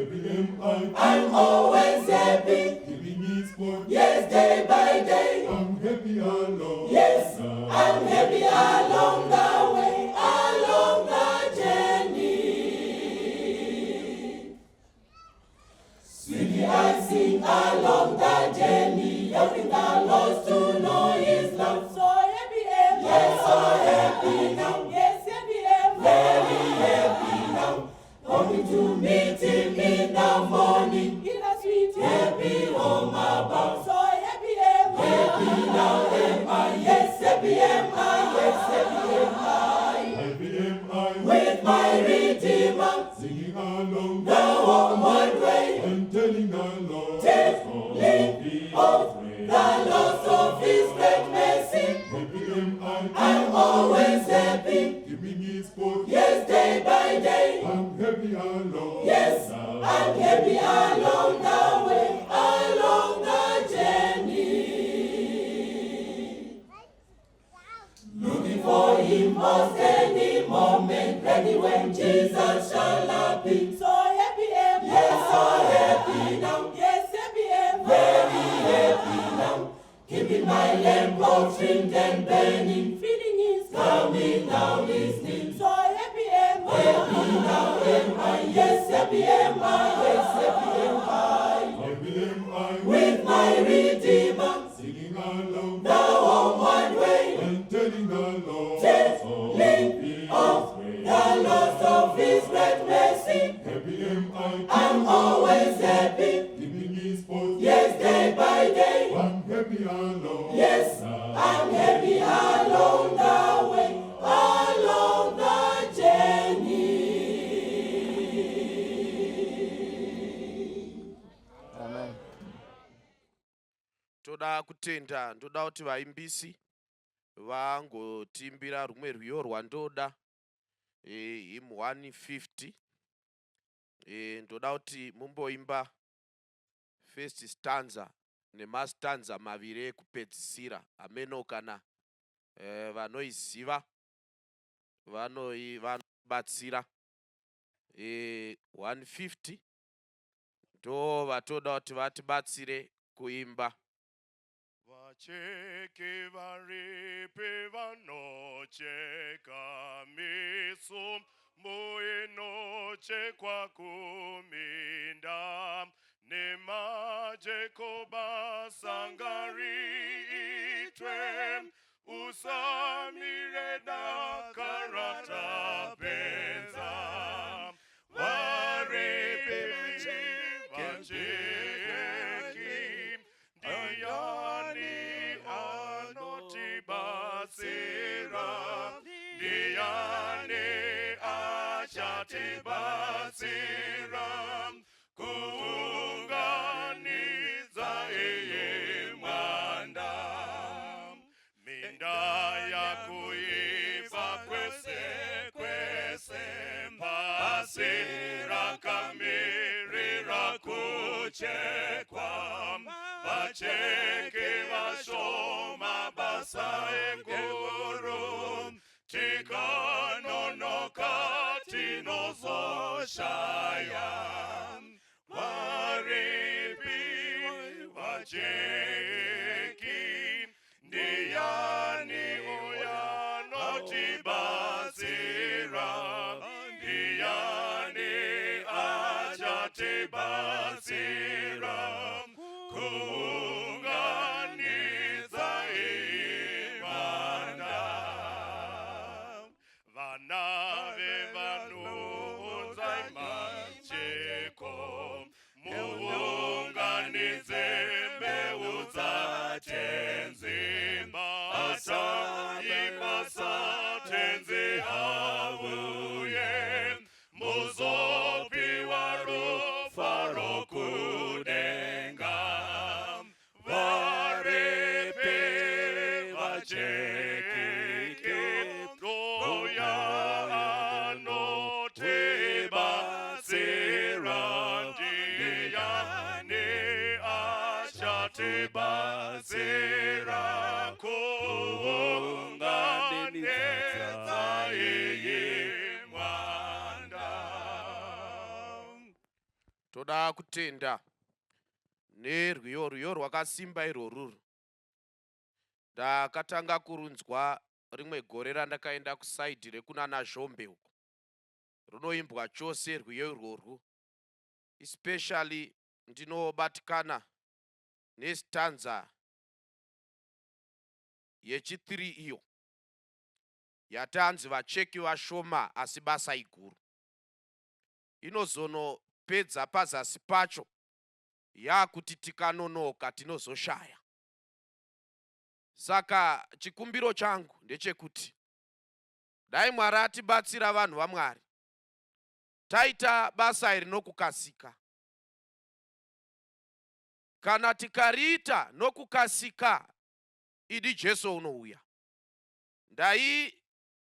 Happy am I. I'm always happy. Giving his word. Yes, day by day. I'm happy alone. Yes, I'm happy along the way, along the journey. Sweetly I sing along the journey, helping the lost to know His love. So happy am I. Yes, so happy now. Yes, happy am I. Very happy now. Hoping to meet him in the morning. In a sweet Happy home above. So happy am I. Happy now am I. Yes, happy am I. Yes, happy am I. Happy am I. With my Redeemer, Singing along. the homeward way. And telling the Lord. Telling of the loss of His great mercy. Happy am I. I'm always happy. Giving his word. Yes, day by day. I'm happy alone. Yes, I'm happy along the way, along the journey. Looking for him most any moment, ready when Jesus shall appear. So happy am I. Yes, so happy now, Yes, happy am I. very happy now. Keeping my lamp all trimmed and burning, Feeling his coming now is near. So happy am I. Happy now am I, yes, happy am I, yes, happy am I. Happy am I. With my Redeemer, Singing along. the homeward way, And telling the Lord. telling of the loss of His great mercy. Happy am I. I'm always happy, Giving his word. yes, day by day. I'm happy alone. Yes, I'm happy along the way, along the journey. Amen. Toda kutenda, ndoda kuti vaimbisi vangotiimbira rumwe rwiyo rwandoda, hymn 150. Ndoda kuti mumboimba first stanza nemastanza maviri ekupedzisira. Hameno kana vanoiziva vanobatsira. 150 ndo vatoda kuti vatibatsire kuimba. Vacheki varipi vanocheka misumbu inochekwa kuminda nemajeko basa ngariitwe usamire dakara tapedza. Varipi vacheki? Ndiani anotibatsira? Ndiani achatibatsira kuunganidza iyi mwanda? Minda yakuipa kwese kwese, pasi rakamirira kuchekwa. Vacheki vashoma, basa iguru, tikanonoka tinozoshaya. Varipi vacheki? Ndiani uya anotibatsira? Ndiani achatibatsira kuunganidza iyi mwanda? Vana vevanhu, unzai macheko muunganidze mbeu dzaTenzi. Basa ibasa, Tenzi auye muzopiwa rufaro kudenga. Varipi vacheki? Uya anotibatsira? Ndiani achatibatsira kuunganidza iyi mwanda? Toda kutenda nerwiyo, rwiyo rwakasimba irworuru. Ndakatanga kurunzwa rimwe gore randakaenda kusaidhi rekunana Zhombe uko. Runoimbwa chose rwiyo irworwu. Especially ndinobatikana nestanza yechi3 iyo yatanzi vacheki vashoma asi basa iguru. Inozonopedza pazasi pacho yakuti tikanonoka tinozoshaya. Saka chikumbiro changu ndechekuti dai Mwari atibatsira vanhu vaMwari taita basa iri nokukasika. Kana tikariita nokukasika, idi Jesu unouya. Ndai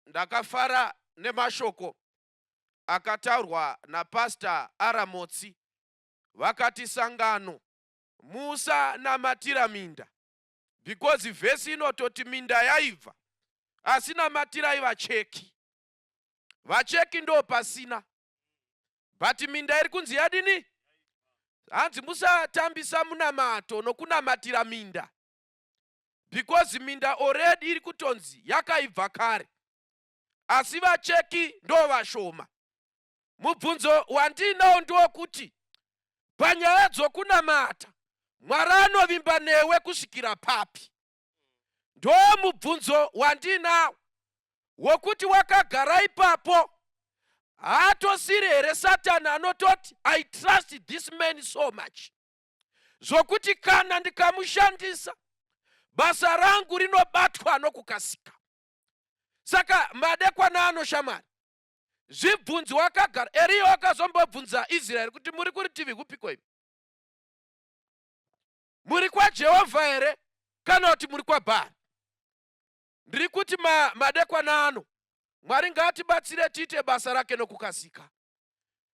ndakafara nemashoko akataurwa napastor Aramotsi, vakati sangano musanamatira minda, because vhesi inototi minda yaibva, asi namatirai vacheki. Vacheki ndo pasina, but minda iri kunzi yadini? Hanzi musatambisa munamato nokunamatira minda, because minda already iri kutonzi yakaibva kare, asi vacheki ndo vashoma. Mubvunzo wandinawo ndowokuti panyaya dzokunamata, Mwari anovimba newe kusvikira papi? Ndo mubvunzo wandinawo, wokuti wakagara ipapo haatosiri here Satani anototi, "I trust this man so much zvokuti kana ndikamushandisa basa rangu rinobatwa nokukasika"? Saka madekwana ano, shamwari, zvibvunzi wakagara. Eriya wakazombobvunza Israeri kuti, "Muri kurutivi kupiko imi? Muri kwaJehovha here kana kuti muri kwaBhari?" Ndiri kuti madekwana ano Mwari ngaatibatsire tiite basa rake nokukasika.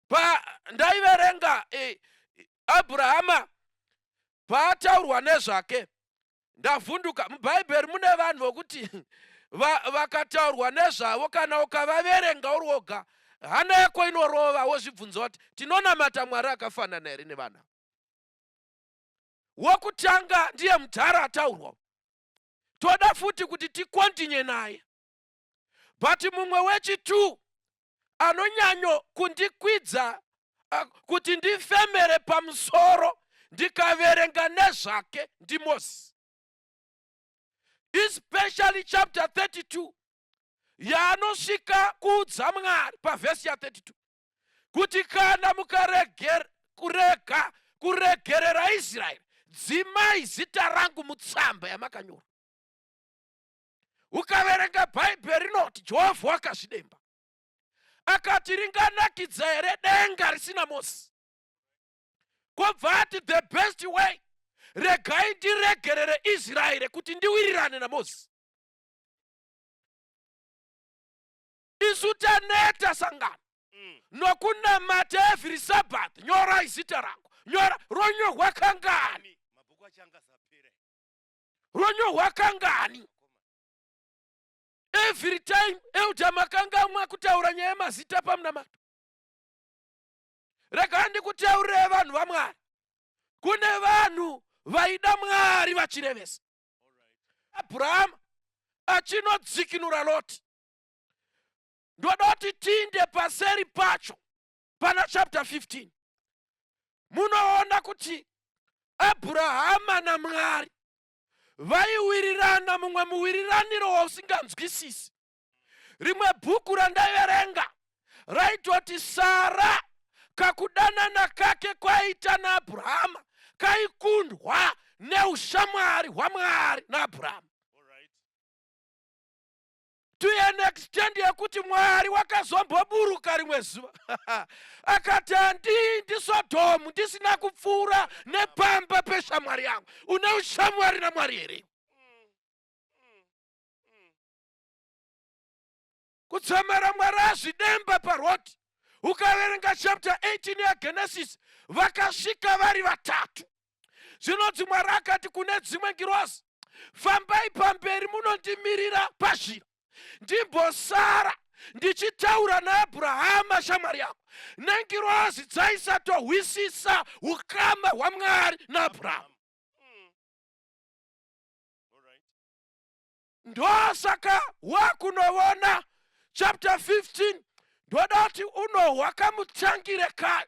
Pa ndaiverenga Abrahama paataurwa nezvake, ndavhunduka. Mubhaibheri mune vanhu vokuti vakataurwa nezvavo, kana ukavaverenga uri woga, hana yako inorova, wozvibvunza kuti tinonamata Mwari akafanana here nevanhu. Wokutanga ndiye mudhara ataurwa, toda futi kuti tikontinye naye, but mumwe wechi2 anonyanyo kundikwidza kuti ndifemere pamusoro ndikaverenga nezvake ndiMozisi, especially chapter 32 yaanosvika kuudza Mwari pavhesi ya32 kuti kana mukarega kuregerera Israeri, dzimai zita rangu mutsamba yamakanyora. Ukaverenga Bhaibheri rinoti Jehovha wakazvidemba, akati, "Ringanakidza here denga risina Mosi?" Kwobva ati, "The best way, regai ndiregerere Israeri kuti ndiwirirane naMozisi." Isu taneta sangano nokunamata every Sabbath, "Nyorai zita rangu, nyora." Ronyorwa kangani? Mabhuku acho angasapere. Ronyorwa kangani? Every time, elder, makangamwa kutaura nyaya yemazita pamunamato. Regai ndikutaurirei, vanhu vaMwari, kune vanhu vaida Mwari vachirevesa. Abrahama achinodzikinura Loti, ndoda kuti tiinde paseri pacho pana chapter 15, munoona kuti Abrahama naMwari vaiwirirana mumwe muwiriraniro wausinganzwisisi. Rimwe bhuku randaiverenga raitoti Sara kakudanana kake kwaita naAbhurahama kaikundwa neushamwari hwaMwari naAbhurahama, to an extent yekuti Mwari wakazomboburuka rimwe zuva akati, "Handindi Sodhomu ndisina kupfuura nepamba peshamwari yangu." Une ushamwari naMwari here? Kutsamara Mwari azvidemba paroti. Ukaverenga chapter 18 yaGenesis, vakasvika vari vatatu. Zvinonzi Mwari akati kune dzimwe ngirozi, "Fambai pamberi munondimirira pazhira, ndimbosara ndichitaura naAbhurahama shamwari yangu." Nengirozi dzaisatohwisisa ukama hwaMwari naAbrahamu. Ndosaka wakunovona chapter 15, ndoda kuti unohwa kamutangire kayo,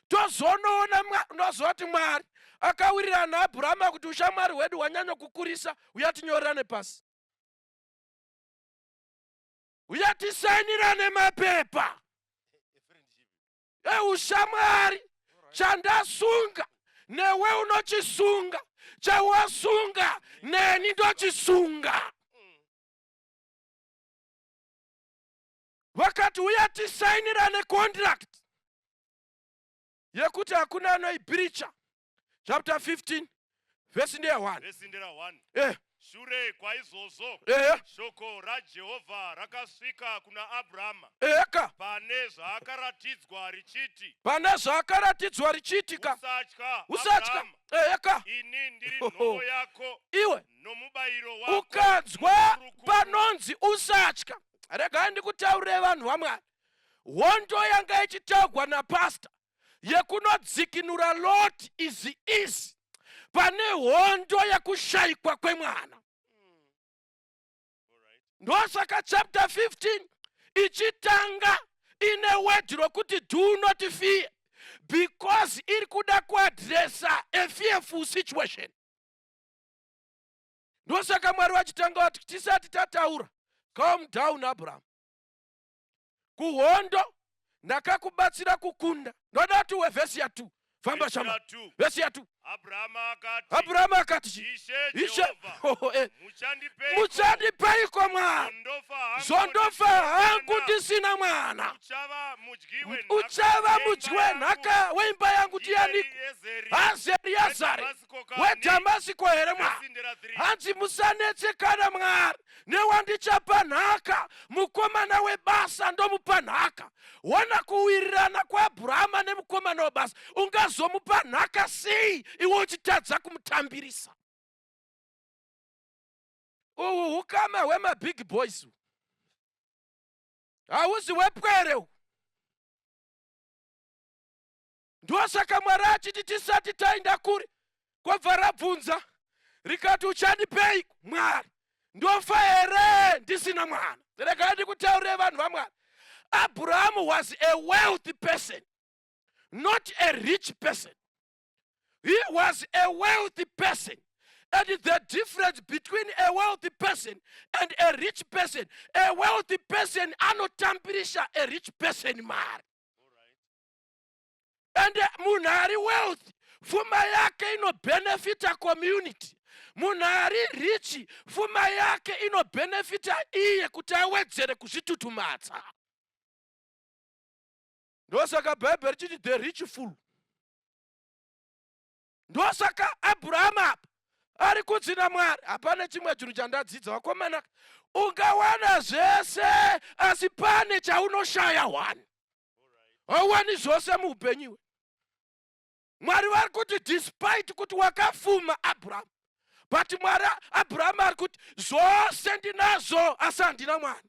tozonoona unoziva kuti Mwari akawirirana naAbhurahama kuti ushamwari hwedu hwanyanya kukurisa, uya tinyorerane pasi, uya tisainirane mapepa eushamwari. Chandasunga newe unochisunga, chawasunga neni ndochisunga. Vakati uya tisainirane contract yekuti hakuna anoibreacha. Chapter 15, vhesi ndeya 1. Vhesi ndera 1. Shure kwaizvozvo, shoko raJehovha rakasvika kuna Abrahama Eka. pane zvaakaratidzwa richiti, Pane zvaakaratidzwa richiitika. Usatya, Usatya. Abrahama, Eka. ini ndiri nhovo yako Iwe nomubayiro wako ukanzwa mukuru-kuru. Panonzi usatya, regai ndikutaurire, vanhu vaMwari, hondo yanga ichitaugwa napasta yekunodzikinura Lot izi izi pane hondo yekushayikwa kwemwana. Ndosaka chapter 15 ichitanga ine word rokuti "Do not fear", because iri kuda kuaddressa a fearful situation. Ndosaka Mwari vachitanga vati, tisati tataura, calm down, Abraham, kuhondo ndakakubatsira kukunda. Ndoda kuti wevhesi ya2, famba. Vhesi Shama. ya2. Vhesi ya2. Abrahama akati, Abrahamu akati chi? Ishe Ishe Jehovha, Oh, muchandipeiko? Muchandipeiko, Mwari? Zondofa hangu Zondofa ndisina hangu mwana. ndisina mwana. Uchava mudyi wenhaka Uchava weimba mudyi yangu. wenhaka weimba yangu ndianiko? Eliezeri Hazi Eliazari weDhamasiko kani? weDhamasiko here, Mwari? Vhesi ndera 3. Hanzi musanetsekana, Mwari, newandichapa nhaka mukomana webasa, ndomupa nhaka. Wona kuwirirana kwaAbhurahama nemukomana webasa. Ungazomupa nhaka sei iwe uchitadza kumutambirisa? Uhu hukama hwemabig boys uhu, hauzi hwepwere uhu. Ndosaka Mwari achiti, tisati taenda kure, kwabva rabvunza rikati, uchandipei, Mwari? Ndofa here ndisina mwana? Regai ndikutaurire, vanhu vaMwari, Abrahamu was a wealthy person, not a rich person. He was a wealthy person, and the difference between a wealthy person and a rich person, a wealthy person anotambirisha a rich person mari, and munhu ari wealth, pfuma yake inobhenefita community. Munhu ari rich, pfuma yake inobhenefita iye kuti awedzere kuzvitutumadza. Ndosaka Bhaibheri richiti the rich fool. Ndosaka Abhurahama apa ari kunzi naMwari, hapana chimwe chinhu chandadzidza, vakomana, ungawana zvese asi pane chaunoshaya. One, hauwani zvose muupenyu iwe. Mwari vari kuti despite kuti wakafuma, Abrahamu, but Mwari, Abrahamu ari kuti zvose ndinazvo asi handina mwana.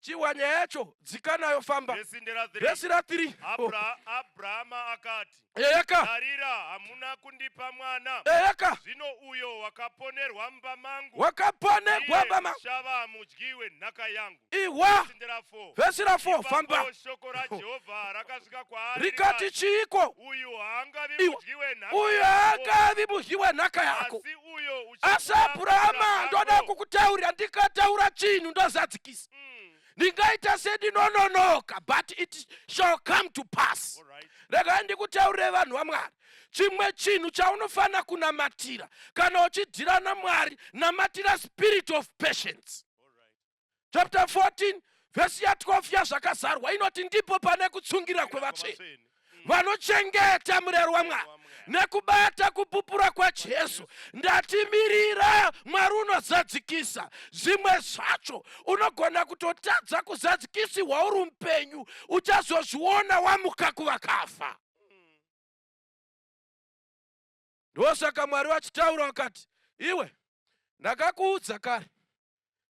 Chiwa nyaya yacho, dzika nayo, famba. Vhesi ndera 3. Vhesi ra3. Abrahama akati, Eyeka. Tarira, hamuna kundipa mwana. Eyeka. Zvino uyo wakaponerwa mumba mangu Wakaponerwa iye mama uchava mudyi wenhaka yangu. Iwa. Vhesi ndera 4. Vhesi ra4, famba. Ipapo shoko raJehovha rakasvika kwaari Rikati chiiko? Uyu haangavi Iwa. mudyi wenhaka Uyu yako, haangavi mudyi wenhaka yako, asi uyo asi uchabuda Abhurahama, mudura ndoda rako. kukutaurira, ndikataura chinhu ndozadzikisa. Ndingaita sendinononoka, but it shall come to pass. Regai ndikutaurire, vanhu vaMwari, chimwe chinhu chaunofanira kunamatira kana uchidhira naMwari, namatira spirit of patience. Chapter 14, vhesi ya12 yaZvakazarwa inoti ndipo pane kutsungirira kwevatsvene Kwavatsvene. vanochengeta murayiro waMwari nekubata kupupura kwaJesu. Ndatimirira Mwari unozadzikisa. Zvimwe zvacho unogona kutotadza kuzadzikisirwa uri mupenyu, uchazozviona wamuka kuvakafa. Ndosaka Mwari vachitaura vakati, iwe ndakakuudza kare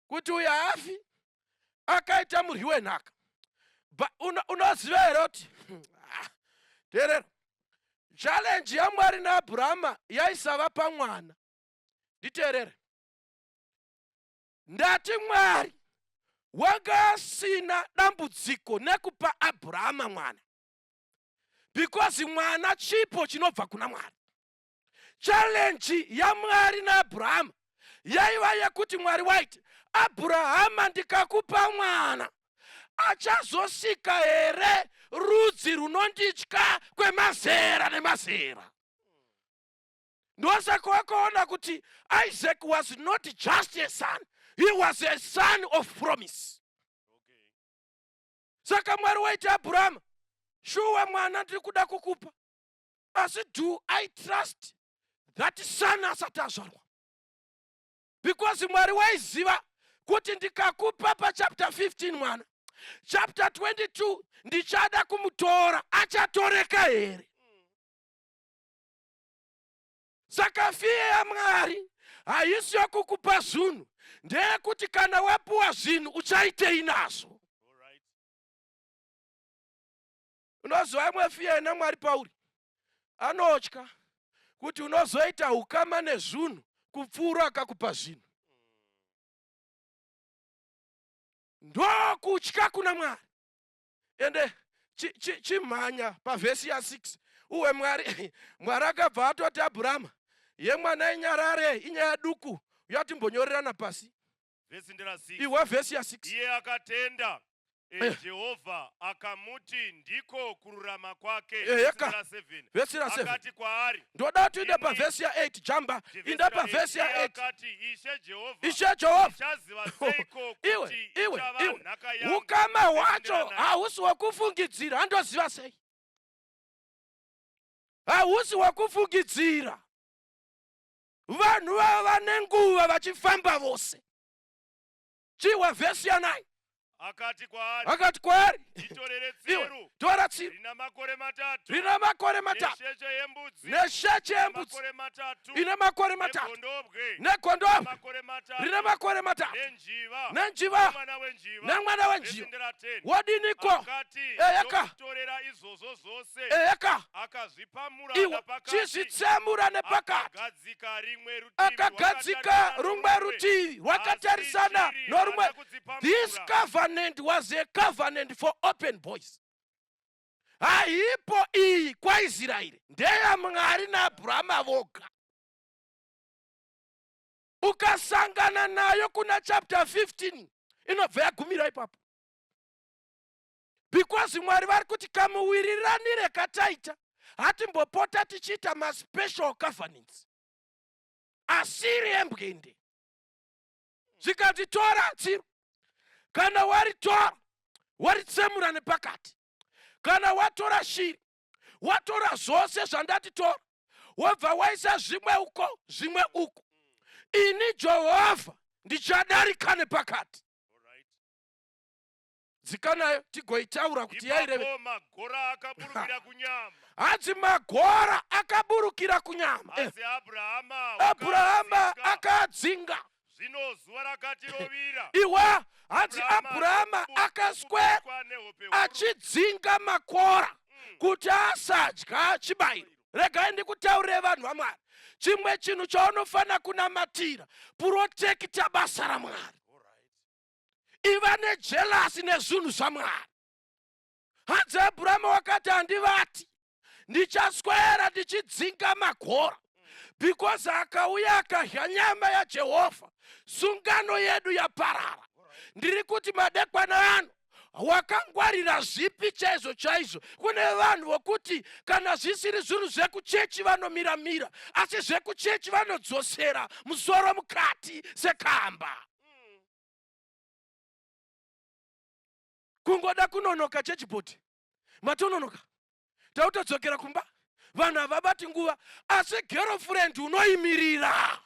kuti uyu haafi akaita muryi wenhaka. Unoziva here kuti ah, teerera, challenge yaMwari naAbhurahama yaisava pamwana. Nditeerere, ndati Mwari wanga asina dambudziko nekupa Abhurahama mwana, because mwana chipo chinobva kuna Mwari. Challenge yaMwari naAbhurahama yaiva yekuti Mwari waiti, Abhurahama, ndikakupa mwana, achazosika here rudzi runonditya kwemazera nemazera? Ndosaka wakaona kuti Isaac was not just a son, he was a son of promise. Saka Mwari waiti, Abhurahama, shuwa mwana ndiri kuda kukupa, asi do I trust that son asati azvarwa? Because Mwari waiziva kuti ndikakupa pachapter 15 mwana, chapter 22 ndichada kumutora, achatoreka here? Saka fear yaMwari haisi yokukupa zvinhu, ndeyekuti kana wapuwa zvinhu uchaitei nazvo. Unoziva imwe fear ina Mwari pauri? Anotya kuti unozoita ukama nezvinhu kupfuura akakupa zvinhu. Ndokutya kuna Mwari. Ende chimhanya pavhesi ya6 uwe. Mwari akabva atoti, Abhurama, yemwana inyarare, inyaya duku yatimbonyorerana pasi. Vhesi ndera 6. Iwe, vhesi ya6. Iye akatenda Jehovha, akamuti ndiko kururama kwake. Eka. Vhesi ra 7. Vhesi ra 7. Akati kwaari, Ndoda kuti uinde pavhesi ya8. Jamba, inda pavhesi Iye ya8. akati, Ishe Jehovha, Ishe Jehovha, ndichaziva seiko iwe, kuti iwe, ichava iwe, nhaka yangu? ukama hwacho Vhesi ndera 9. hausi hwekufungidzira. Handoziva sei hausi hwekufungidzira. Vanhu vava nenguva vachifamba vose. Chiwa vhesi ya9. Akati kwaari, Akati kwaari, Nditorere iwe, tsiru tora tsiru rina makore 3, rina makore 3, nesheche yembudzi nesheche yembudzi makore 3, ine makore 3, negondobwe negondobwe makore 3, rine makore 3, nenjiva, nenjiva, nemwana wenjiva. Nemwana Vhesi wenjiva. ndera 10. Wodiniko? Akati, Eyeka. ndokutorera izvozvo zvose, Eyeka. akazvipamura Iwe, napakati, chizvitsemura nepakati, akagadzika rimwe rutivi akagadzika rwakatarisana rumwe norumwe, rutivi rwakatarisana asi shiri norumwe. haana kudzipamura. This covenant was a covenant for open boys. Haipo iyi kwaIsraeri, ndeyamwari naAbhurahama voga. Ukasangana nayo kuna chapter 15, inobva yagumira ipapo, because Mwari vari kuti kamuwiriranire kataita, hatimbopota tichiita maspecial covenants asiri embwende. Zvikanzi, tora tsiru. Kana waritora, waritsemura nepakati. Kana watora shiri, watora zvose zvandati tora, wobva waisa zvimwe uko, zvimwe uko, ini Jehovha ndichadarika nepakati. Dzikanayo tigoitaura kuti yaireve. Ipapo magora akaburukira kunyama. Hanzi magora akaburukira kunyama. Asi Abrahama Abrahama wakaadzinga. akadzinga. Zvino zuva rakati rovira, Iwa, hanzi Abrahama akaswera akabatwa nehope huru. achidzinga makora kuti asadya chibayiro. Regai ndikutaurire, vanhu vaMwari, chimwe chinhu chaunofanira kunamatira: protecta basa raMwari. Iva nejealousy nezvinhu zvaMwari. Hanzi Abrahama wakati, handivati, ndichaswera ndichidzinga magora, because akauya akadya nyama yaJehovha, sungano yedu yaparara. Ndiri kuti madekwana ano, wakangwarira zvipi chaizvo chaizvo? Kune vanhu vokuti kana zvisiri zvinhu zvekuchechi vanomiramira, asi zvekuchechi vanodzosera musoro mukati sekamba. Kungoda kunonoka chechibhoti, matononoka, tautodzokera kumba. Vanhu havabati nguva, asi girlfriend unoimirira.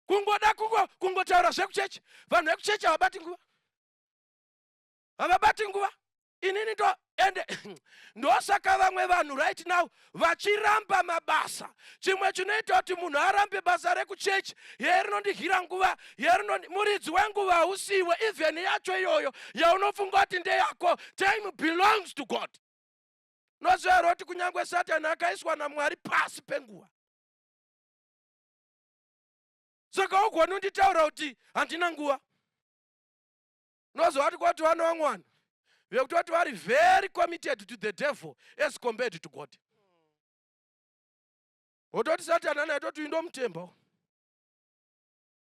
Kungoda kungotaura zvekuchechi, vanhu vekuchechi havabati nguva, havabati nguva. Inini ndo Ende ndosaka vamwe vanhu right now vachiramba mabasa. Chimwe chinoita kuti munhu arambe basa rekuchechi, ye rinondidyira nguva, ye rinondi muridzi wenguva hausiwe, even yacho iyoyo yaunofunga kuti ndeyako. Time belongs to God. Unoziva here kuti kunyange Satani akaiswa naMwari pasi penguva? Saka ugoni unditaura kuti handina nguva. Unoziva kuti kwati vano vamwe vanhu vekutoti vari very committed to the devil as compared to God. Wototi Satani anaitoti indomutemba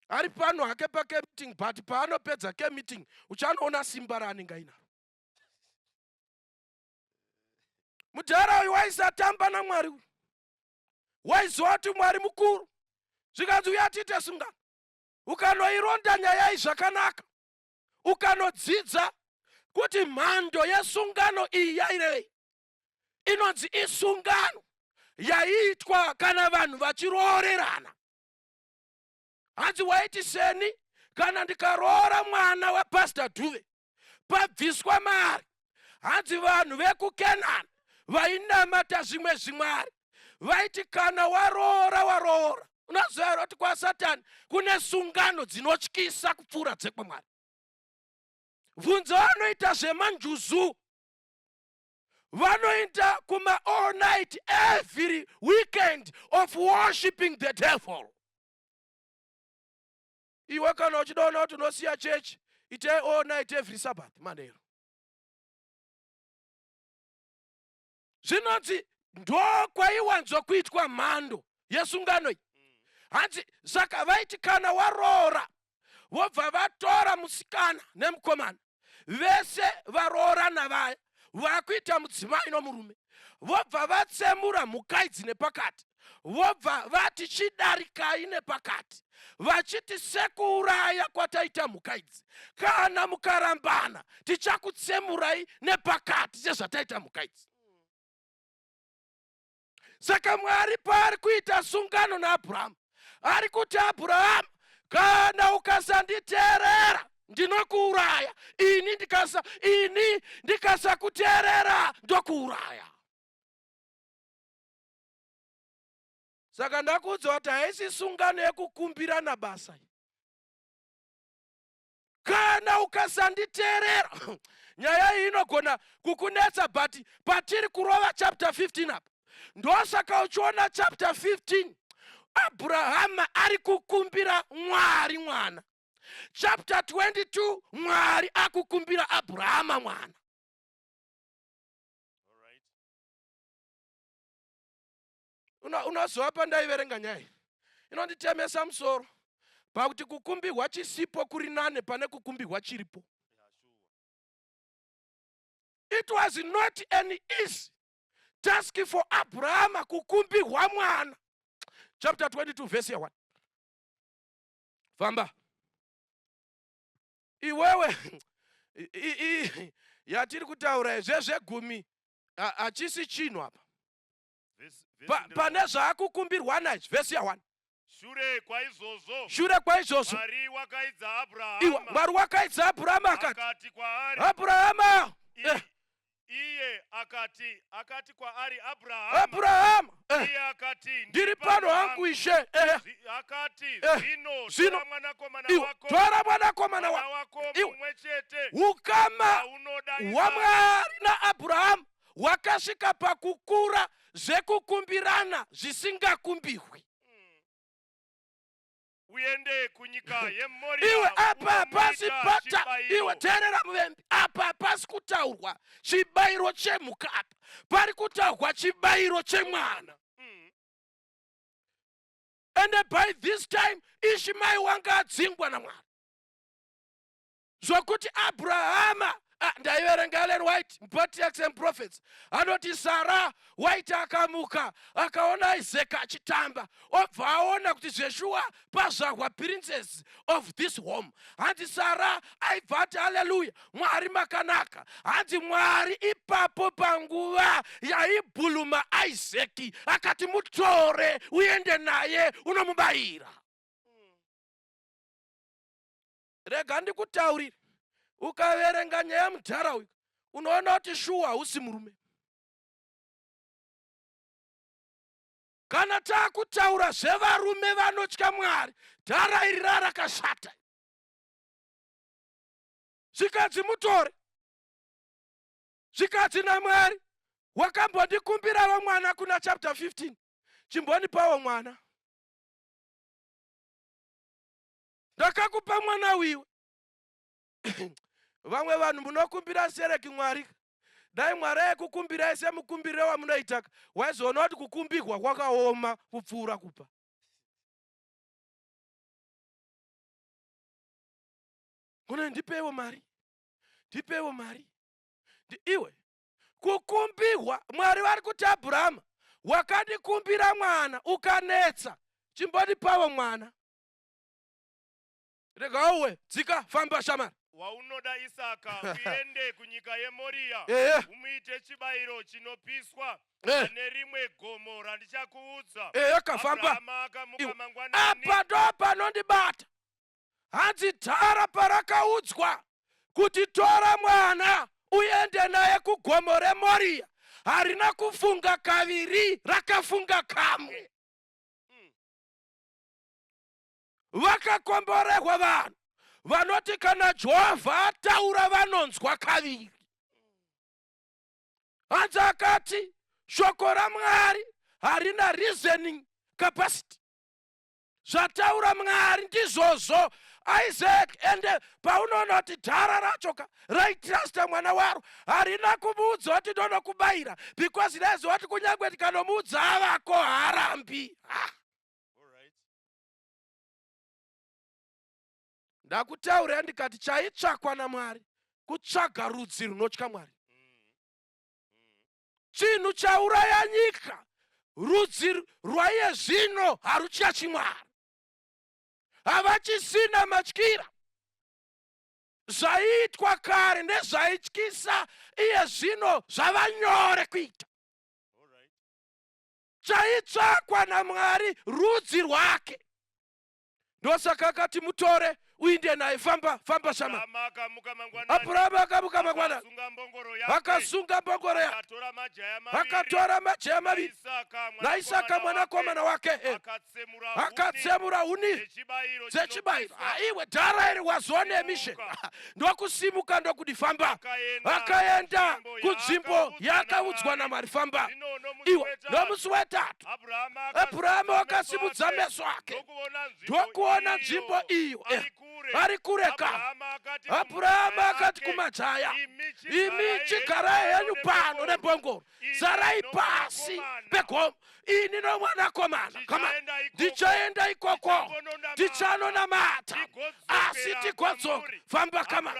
ari pano hake pake meeting, but paanopedza ke meeting uchanoona simba raanenge ainaro. Mudhara uyu waisatamba naMwari uyu, waiziva kuti Mwari mukuru. Zvikanzi uya tiite sungano. Ukanoironda nyaya iyi zvakanaka, ukanodzidza kuti mhando yesungano iyi yairevei, inonzi isungano yaiitwa kana vanhu vachiroorerana. Hanzi waiti seni kana ndikaroora mwana waPastor Dhuve pabviswa mari. Hanzi vanhu vekuKenani vainamata zvimwe zvimwari vaiti kana waroora waroora. Unoziva here kuti kwaSatani kune sungano dzinotyisa kupfuura dzekwaMwari? Bvunza vanoita zvemanjuzu, vanoita kuma all night every weekend of worshiping the devil. Iwe kana uchidaona kuti unosiya chechi, itai all night every Sabbath manheru. Zvinonzi ndokwaiwanzwa kuitwa mhando yesungano iyi. Hanzi saka vaiti kana waroora, vobva vatora musikana nemukomana, vese varoorana vaya vakuita mudzimai nomurume, vobva vatsemura mhuka idzi nepakati, vobva vati chidarikai nepakati, vachiti sekuuraya kwataita mhuka idzi, kana mukarambana tichakutsemurai nepakati sezvataita mhuka idzi. Saka Mwari paari kuita sungano naAbhurahamu, ari kuti Abhurahamu, kana ukasanditeerera ndinokuuraya, ini ndikasa ini ndikasakuteerera ndokuuraya. Saka ndakuudza kuti haisi sungano yekukumbirana basa. Kana ukasanditeerera, nyaya iyi inogona kukunetsa, but patiri kurova chapter 15 apa, ndosaka uchiona chapter 15 Abrahama ari kukumbira Mwari mwana. Chapter 22 Mwari akukumbira Abrahama mwana. Unozova pandaiverenga nyaya iyi inonditemesa musoro pakuti kukumbirwa chisipo kuri nane pane kukumbirwa chiripo. It was not an easy task for Abrahama kukumbirwa mwana. Chapter 22 verse 1. Famba iwewe. Yatiri kutaura zvezvegumi hachisi chinhu apa. Pane zvaakukumbirwana izvi. Vhesi ya1. Shure kwaizvozvo, shure kwaizvozvo, Mwari wakaidza Abrahama, Mwari wakaidza Abrahama akati kwaari, Abrahama. Iye akati kwaari, Abrahama. Abrahama. Iye akati, ndiri pano hangu Ishe. Akati, zvino tora mwanakomana wako, tora mwanakomana wako mumwe chete. Ukama hwaMwari naAbrahama hwakasvika pakukura zvekukumbirana zvisingakumbihwi. Uende kunyika yeMoria. Iwe apa hapasi pata, iwe teerera muvembi, apa hapasi kutaurwa chibayiro chemhuka apa, pari kutaurwa chibayiro chemwana. And by this time Ishmael wanga adzingwa naMwari, zvokuti Abrahama, ndaiverenga Ellen White muPatriarchs and Prophets, anoti Sara waiti akamuka akaona Isaka achitamba, obva aona kuti zveshuwa pazvarwa princess of this home. Hanzi Sara aibva ati haleluya, Mwari makanaka. Hanzi Mwari ipapo panguva yaibhuluma Isaki akati mutore uende naye unomubayira. Rega ndikutaurire, ukaverenga nyaya mudhara uyu Unoona kuti shuwa hausi murume. Kana taakutaura zvevarume vanotya Mwari, dhara iri rarakashata. Zvikanzi mutore. Zvikanzi naMwari, wakambondikumbirawo mwana kuna chapter 15. Chimbondipawo mwana. Ndakakupa mwana wiwe. Vamwe vanhu munokumbira sereki Mwari. Dai Mwari aikukumbirai semukumbiriro wamunoitaka, waizoona kuti kukumbirwa kwakaoma kupfuura kupa. Kune ndipeiwo mari, ndipeiwo mari. Iwe kukumbirwa, Mwari vari kuti Abrahama, wakandikumbira mwana ukanetsa, chimbondipawo mwana. Rega uwe, dzika, famba shamari. Waunoda Isaka, uende kunyika yeMoria, umuite chibayiro chinopiswa pane rimwe gomo randichakuudza. Ehe, kafamba. Abrahama akamuka mangwanani. Apa ndo panondibata. Hanzi dhara parakaudzwa kuti tora mwana uende naye kugomo reMoria, harina kufunga kaviri, rakafunga kamwe. Vakakomborerwa vanhu vanoti kana Jehovha ataura vanonzwa kaviri. Hanzi akati shoko raMwari harina reasoning capacity. Zvataura Mwari ndizvozvo. Isaac, ende paunoona kuti dhara racho ka raitrusta mwana waro, harina kumuudza kuti ndonokubayira, because raiziva kuti kunyange tikanomuudza avako haarambi. Ha. Ndakutaurira ndikati chaitsvakwa naMwari kutsvaga rudzi runotya Mwari. Chinhu chauraya nyika rudzi rwaiye zvino haruchatyi Mwari, havachisina matyira. Zvaiitwa kare nezvaityisa iye zvino zvava nyore kuita. Chaitsvakwa naMwari rudzi rwake. Ndosaka akati mutore uinde naye, famba famba shama. Abrahama akamuka mangwanani, akasunga mbongoro yake, akatora majaya maviri naIsaka mwanakomana wake, akatsemura huni dzechibayiro. Aiwe dhara iri was on a mission, ndokusimuka ndokudi famba, akaenda kunzvimbo yaakaudzwa naMwari, famba iwe. Nomusi wetatu Abrahama wakasimudza meso ake ndokuona nzvimbo iyo ari kure ka. Abrahama akati kumajaya, imi chigarai henyu pano nembongoro, zarai pasi pegomo, ini nomwanakomana kama ndichaenda ikoko, tichanonamata, asi tigodzoka. Famba kama.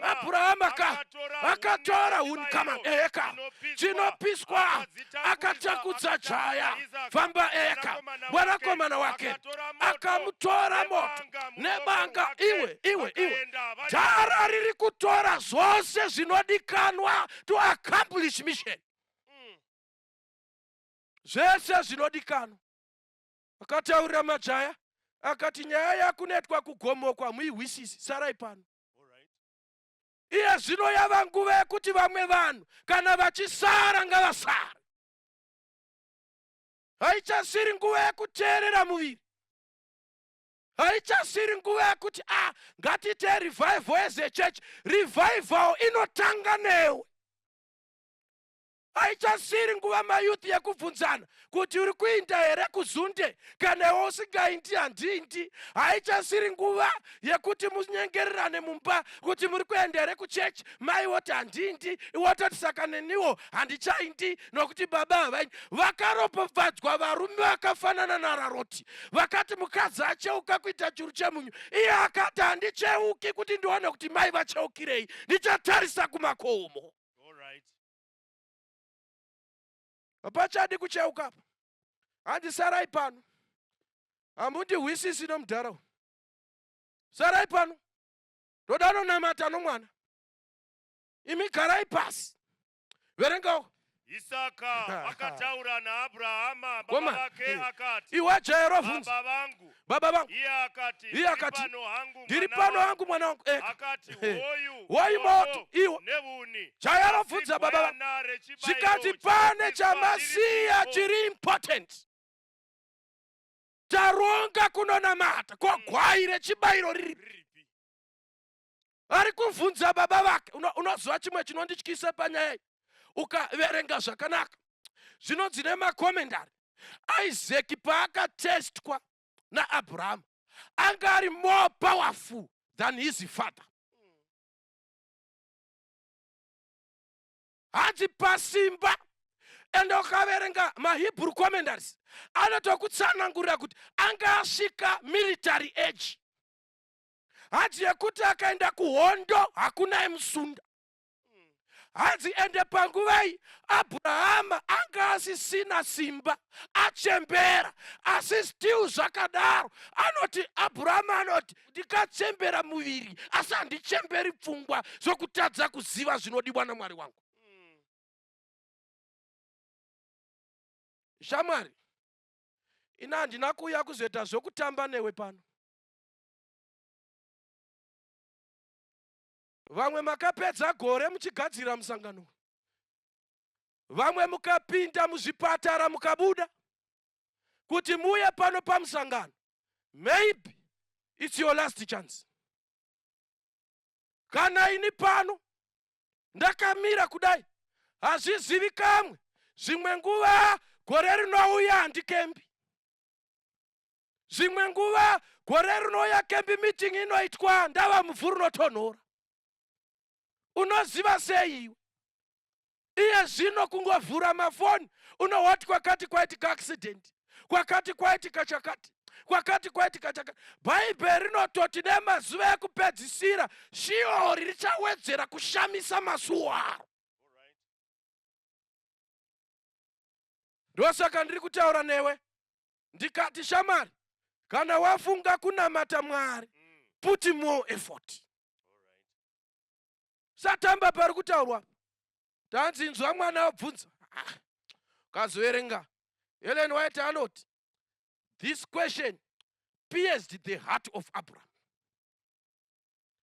Abrahama ka akatora huni kama eka chinopiswa, akatakudza jaya, famba eka mwanakomana wake, akamutora moto nebanga. Iwe iwe iwe, dhara riri kutora zvose zvinodikanwa to accomplish mission, zvese zvinodikanwa. Akataurira majaya akati nyaya yakunetwa kugomokwa muihwisisi, sarai pano. Iye zvino yava nguva yekuti vamwe vanhu kana vachisara ngavasara. Haichasiri nguva yekuteerera muviri, haichasiri nguva yekuti a ngatiite revival as a church. Revival inotanga newe. Haichasiri nguva mayouth yekubvunzana kuti uri kuinda here kuzunde, kana iwe usingaindi handiindi. Haichasiri nguva yekuti munyengererane mumba kuti muri kuenda here kuchechi, mai woti handiindi, iwe wototi saka neniwo handichaindi nokuti baba havaindi. Vakaropofadzwa varume vakafanana naRaroti, vakati mukadzi acheuka kuita churu chemunyu, iye akati handicheuki kuti ndione kuti mai vacheukirei, ndichatarisa kumakomo. Hapachadi kucheuka apa. Hanzi sarai pano, hamundihwisisi nomudhara uyu. Sarai pano, ndoda anonamata nomwana, imi garai pasi. Verengawo. Isaka akataura naAbrahama baba Koma. vake akati, Iwe jaya rovhunza Baba vangu. baba vangu. Iye akati, Iye Ndiri akati, pano hangu Ndiri mwana pano wangu. hangu mwana wangu. Eka. Akati, Eh. Hoyu Hoyu moto moto, iwo. nevhuni. Jaya Asi rovhunza baba vangu. gwayana rechibayiro Zvikanzi pane chinopiswa chamasiya riripo. chiri important. Taronga kunonamata ko gwai rechibayiro riripi? Riripi? Ari kuvhunza baba vake. Unoziva chimwe chinondityisa panyaya iyi? Ukaverenga zvakanaka zvinonzi nemakomendari, Isaac paakatestwa naAbraham anga ari more powerful than his father. Hanzi pasimba. Ende ukaverenga maHebrew commentaries anotokutsanangurira kuti anga asvika military age, hanzi yekuti akaenda kuhondo hakuna aimusunda. Hanzi ende panguva iyi Abrahama anga asisina simba, achembera, asi still zvakadaro anoti Abrahama anoti ndikachembera muviri asi handichemberi pfungwa zvokutadza kuziva zvinodiwa naMwari wangu. Shamwari, ina handina kuuya kuzoita zvokutamba newe pano. Vamwe makapedza gore muchigadzira musangano, vamwe mukapinda muzvipatara mukabuda kuti muuye pano pamusangano. Maybe it's your last chance. Kana ini pano ndakamira kudai, hazvizivi kamwe zvimwe nguva gore rinouya handikembi, zvimwe nguva gore rinouya camp meeting inoitwa ndava muvhu rinotonhora. Unoziva sei iwe? Iye zvino kungovhura mafoni unohwati kwakati kwaitika accident, kwakati kwaitika chakati, kwakati kwaitika chakati. Bhaibheri rinototi nemazuva ekupedzisira Shiori richawedzera kushamisa masuo aro. Ndosaka ndiri kutaura newe ndikati, shamwari, kana wafunga kunamata Mwari, put more effort. Satamba pari kutaurwa, tanzi inzwa mwana wabvunza. Ah, ukazoverenga Ellen White anoti this question pierced the heart of Abraham.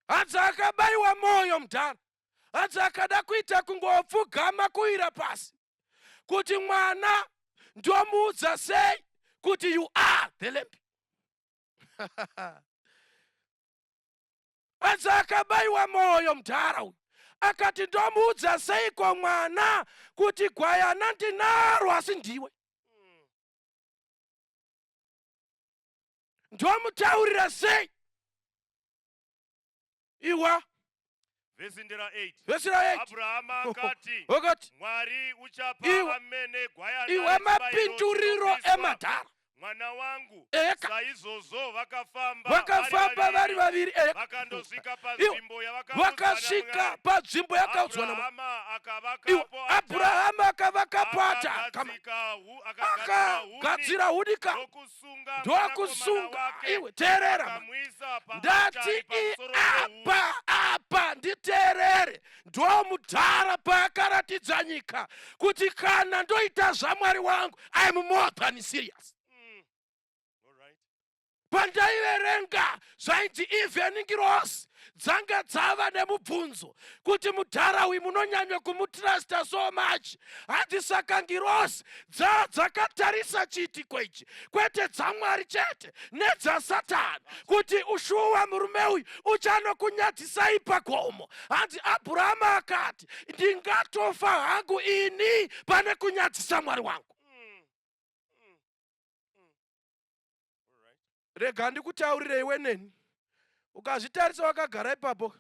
Hanzi akabayiwa mwoyo mudhara, hanzi akada kuita kungopfugama kuwira pasi kuti mwana ndomuudza sei kuti you are the lamb. Hanzi akabayiwa mwoyo mudhara uyu, akati ndomuudza seiko mwana kuti gwayana ndinaro asi ndiwe, ndomutaurira sei iwa? Vhesi ndera 8. Vhesi ra 8. Abrahama akati, Wakati, Mwari uchapa amene gwayana Iwe rechibayiro mapinduriro chinopiswa, emadhara. Mwana wangu. Eka. Saizvozvo vakafamba Vakafamba vari vaviri. Eka. Vakandosvika Iwe, panzvimbo yavakaudzwa vakasvika naMwari. panzvimbo yakaudzwa naMwari. Abrahama Iwe, akavakapo atari, Abrahama akavakapo atari. akagadzika huni Akagadzira hunika ndokusunga mwanakomana ndokusunga. wake, Iwe teerera ma. akamuisa Ndati paatari pamusoro pehuni. apa nditeerere. Ndomudhara paakaratidza nyika kuti kana ndoita zvaMwari wangu, I am more than serious. Pandaiverenga zvainzi even ngirosi dzanga dzava nemubvunzo kuti mudhara uyu munonyanya kumutrusta so much. Hanzi saka ngirosi dzakatarisa chiitiko ichi, kwete dzaMwari chete, nedzaSatani, kuti ushuwa murume uyu uchanokunyadzisai pagomo. Hanzi Abrahama akati ndingatofa hangu ini pane kunyadzisa Mwari wangu. Rega ndikutaurire iwe neni, ukazvitarisa wakagara ipapo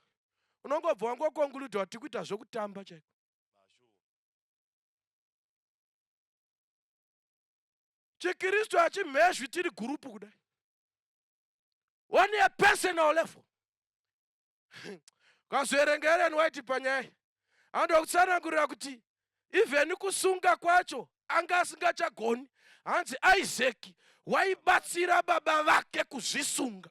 unongobva wangoconcluda kuti kuita zvokutamba chaiko. ChiKristu hachimhezvi tiri gurupu kudai. On a personal level, ukazoerenga Ellen White panyaya, andokutsanangurira kuti even kusunga kwacho anga asingachagoni. Hanzi Isaac waibatsira baba vake kuzvisunga.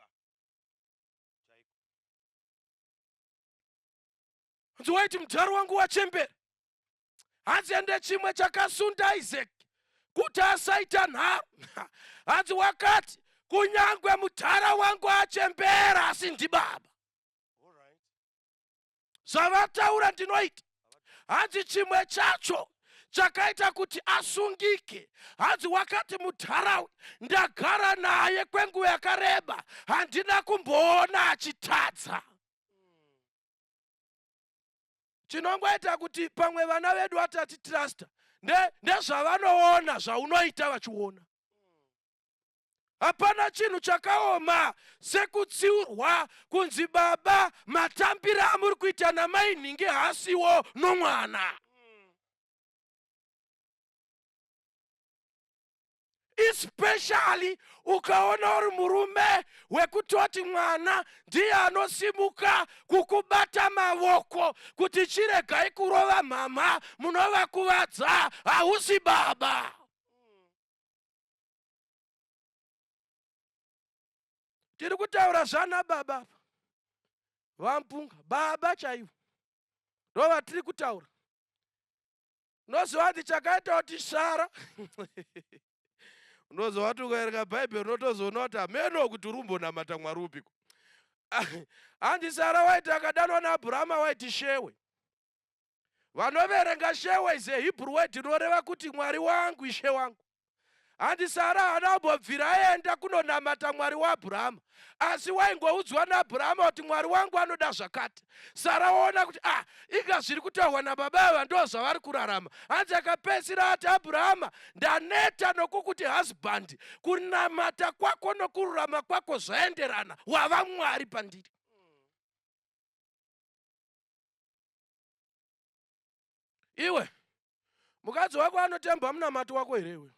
Hanzi waiti mudharo wangu wachembera. Hanzi ende chimwe chakasunda Isaac kuti asaita nharo. Hanzi wakati kunyangwe mudhara wangu achembera asi ndibaba. Zvavataura ndinoita. Hanzi chimwe chacho chakaita kuti asungike. Hanzi wakati mudhara ndagara naye kwenguva yakareba handina kumboona achitadza. Chinongoita kuti pamwe vana vedu vatatitrasta ndezvavanoona zvaunoita vachiona. Hapana chinhu chakaoma sekutsiurwa kunzi baba matambiro amuri kuita namai nhingi haasiwo nomwana. Especially ukaona uri murume wekutoti mwana ndiye anosimuka kukubata mavoko kuti chiregai kurova mhamha munovakuvadza, hausi baba. Tiri kutaura zvana baba apa, vampunga baba chaivo ndo vatiri kutaura. Unoziva kuti chakaita kuti Sara unoziva kuti ukaverenga Bhaibheri unotozoona kuti hameno kuti uri kumbonamata Mwari upiko. Handi Sara waiti akadanwa naAbhurahama waiti shewe. Vanoverenga shewe is a Hebrew word inoreva kuti Mwari wangu, Ishe wangu. Handi Sara haana kumbobvira aenda kunonamata Mwari waAbhurahama, asi waingoudzwa naAbhurahama kuti Mwari wangu anoda zvakati. Sara waona kuti ah, inga zviri kutaurwa nababa ava ndo zvavari kurarama. Hanzi akapedzisira ati Abhurahama, ndaneta nokukuti husband, kunamata kwako nokururama kwako zvaenderana, wava Mwari pandiri. Iwe mukadzi wako anotemba munamato wako here iwe?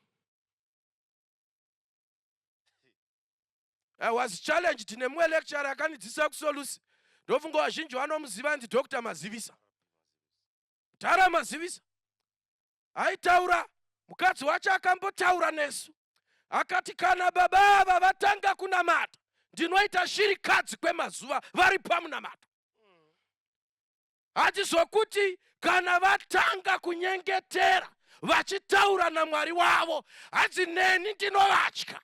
I was challenged nemumwe lecturer akanidzidzisa kuSolusi. Ndofunga vazhinji vanomuziva ndi Dr. Mazivisa. Tara Mazivisa. Aitaura mukadzi wacho akambotaura nesu. Akati kana baba ava vatanga kunamata ndinoita shirikadzi kwemazuva vari pamunamato. Hanzi zvokuti kana vatanga kunyengetera vachitaura naMwari wavo, hanzi neni ndinovatya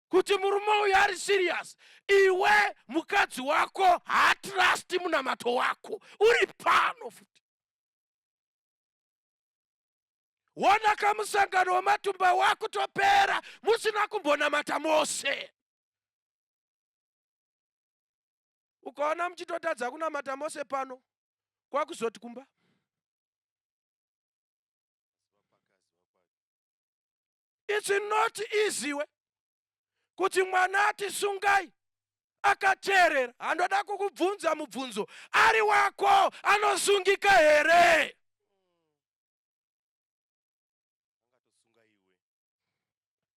kuti murume uyu ari serious. Iwe mukadzi wako haatrust munamato wako, uri pano futi. Wona kamusangano wematumba wakutopera musina kumbonamata mose. Ukaona muchitotadza kunamata mose pano, kwakuzoti kumba. It's not easy we kuti mwana ati sungai akateerera. Handoda kukubvunza mubvunzo, ari wako anosungika here?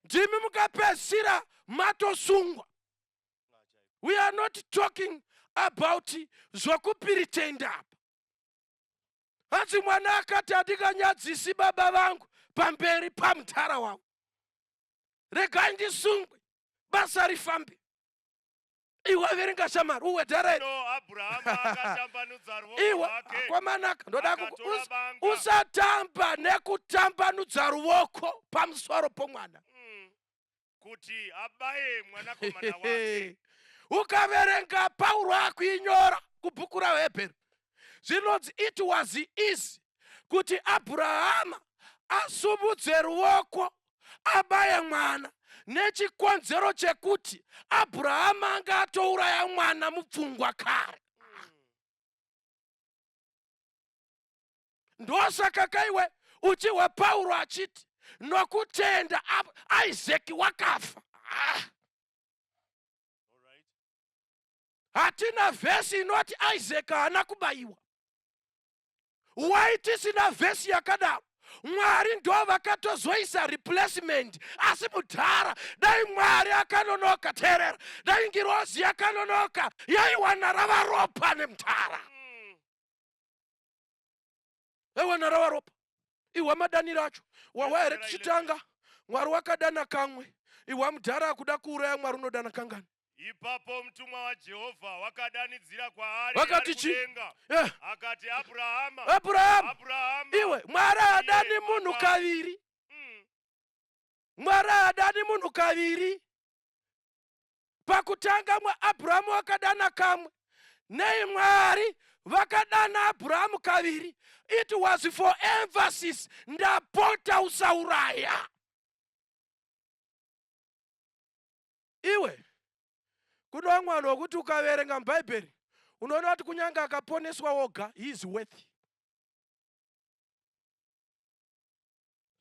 Ndimi mukapedzisira matosungwa. We are not talking about zvokupiritenda apa. Hanzi mwana akati handinganyadzisi baba vangu pamberi pamudhara wavo, regai ndisungwe basa rifambe. Iwe verenga shamari uwe dhara iri. Iwe akwamanaka ndoda usatamba nekutambanudza ruoko pamusoro pomwana. Kuti abaye mwanakomana wake. Ukaverenga Pauro akuinyora kubhuku raHebheru, zvinonzi it was easy kuti Abrahama asumudze ruoko abaye mwana nechikonzero chekuti Abrahama anga atouraya mwana mupfungwa kare. Ndosaka kaiwe uchihwa Pauro achiti nokutenda Isaki wakafa. Hatina vhesi inoti Isaki haana kubayiwa. Why tisina vhesi yakadaro? Mwari ndo vakatozoisa replacement, asi mudhara dai Mwari akanonoka, teerera, dai ngirozi yakanonoka yaiwana rava ropa nemudhara. Yaiwana rava ropa. Ihwa madaniro acho wahwa here tichitanga? Mwari wakadana kamwe, ihwa mudhara akuda kuuraya Mwari unodana kangani? Ipapo mutumwa waJehovha wakadanidzira kwaari Vakati ari chii? kudenga, Eh, akati, Abrahama, Abrahamu, Abrahama. iwe Mwari haadani Iye munhu akati, kaviri. Mwari haadani munhu kaviri. Pakutanga Abrahamu wakadana kamwe. Nei Mwari vakadana Abrahamu kaviri? It was for emphasis. Ndapota usauraya. Iwe kune vamwe vanhu vokuti ukaverenga muBhaibheri unoona kuti kunyange akaponeswa woga he is worthy.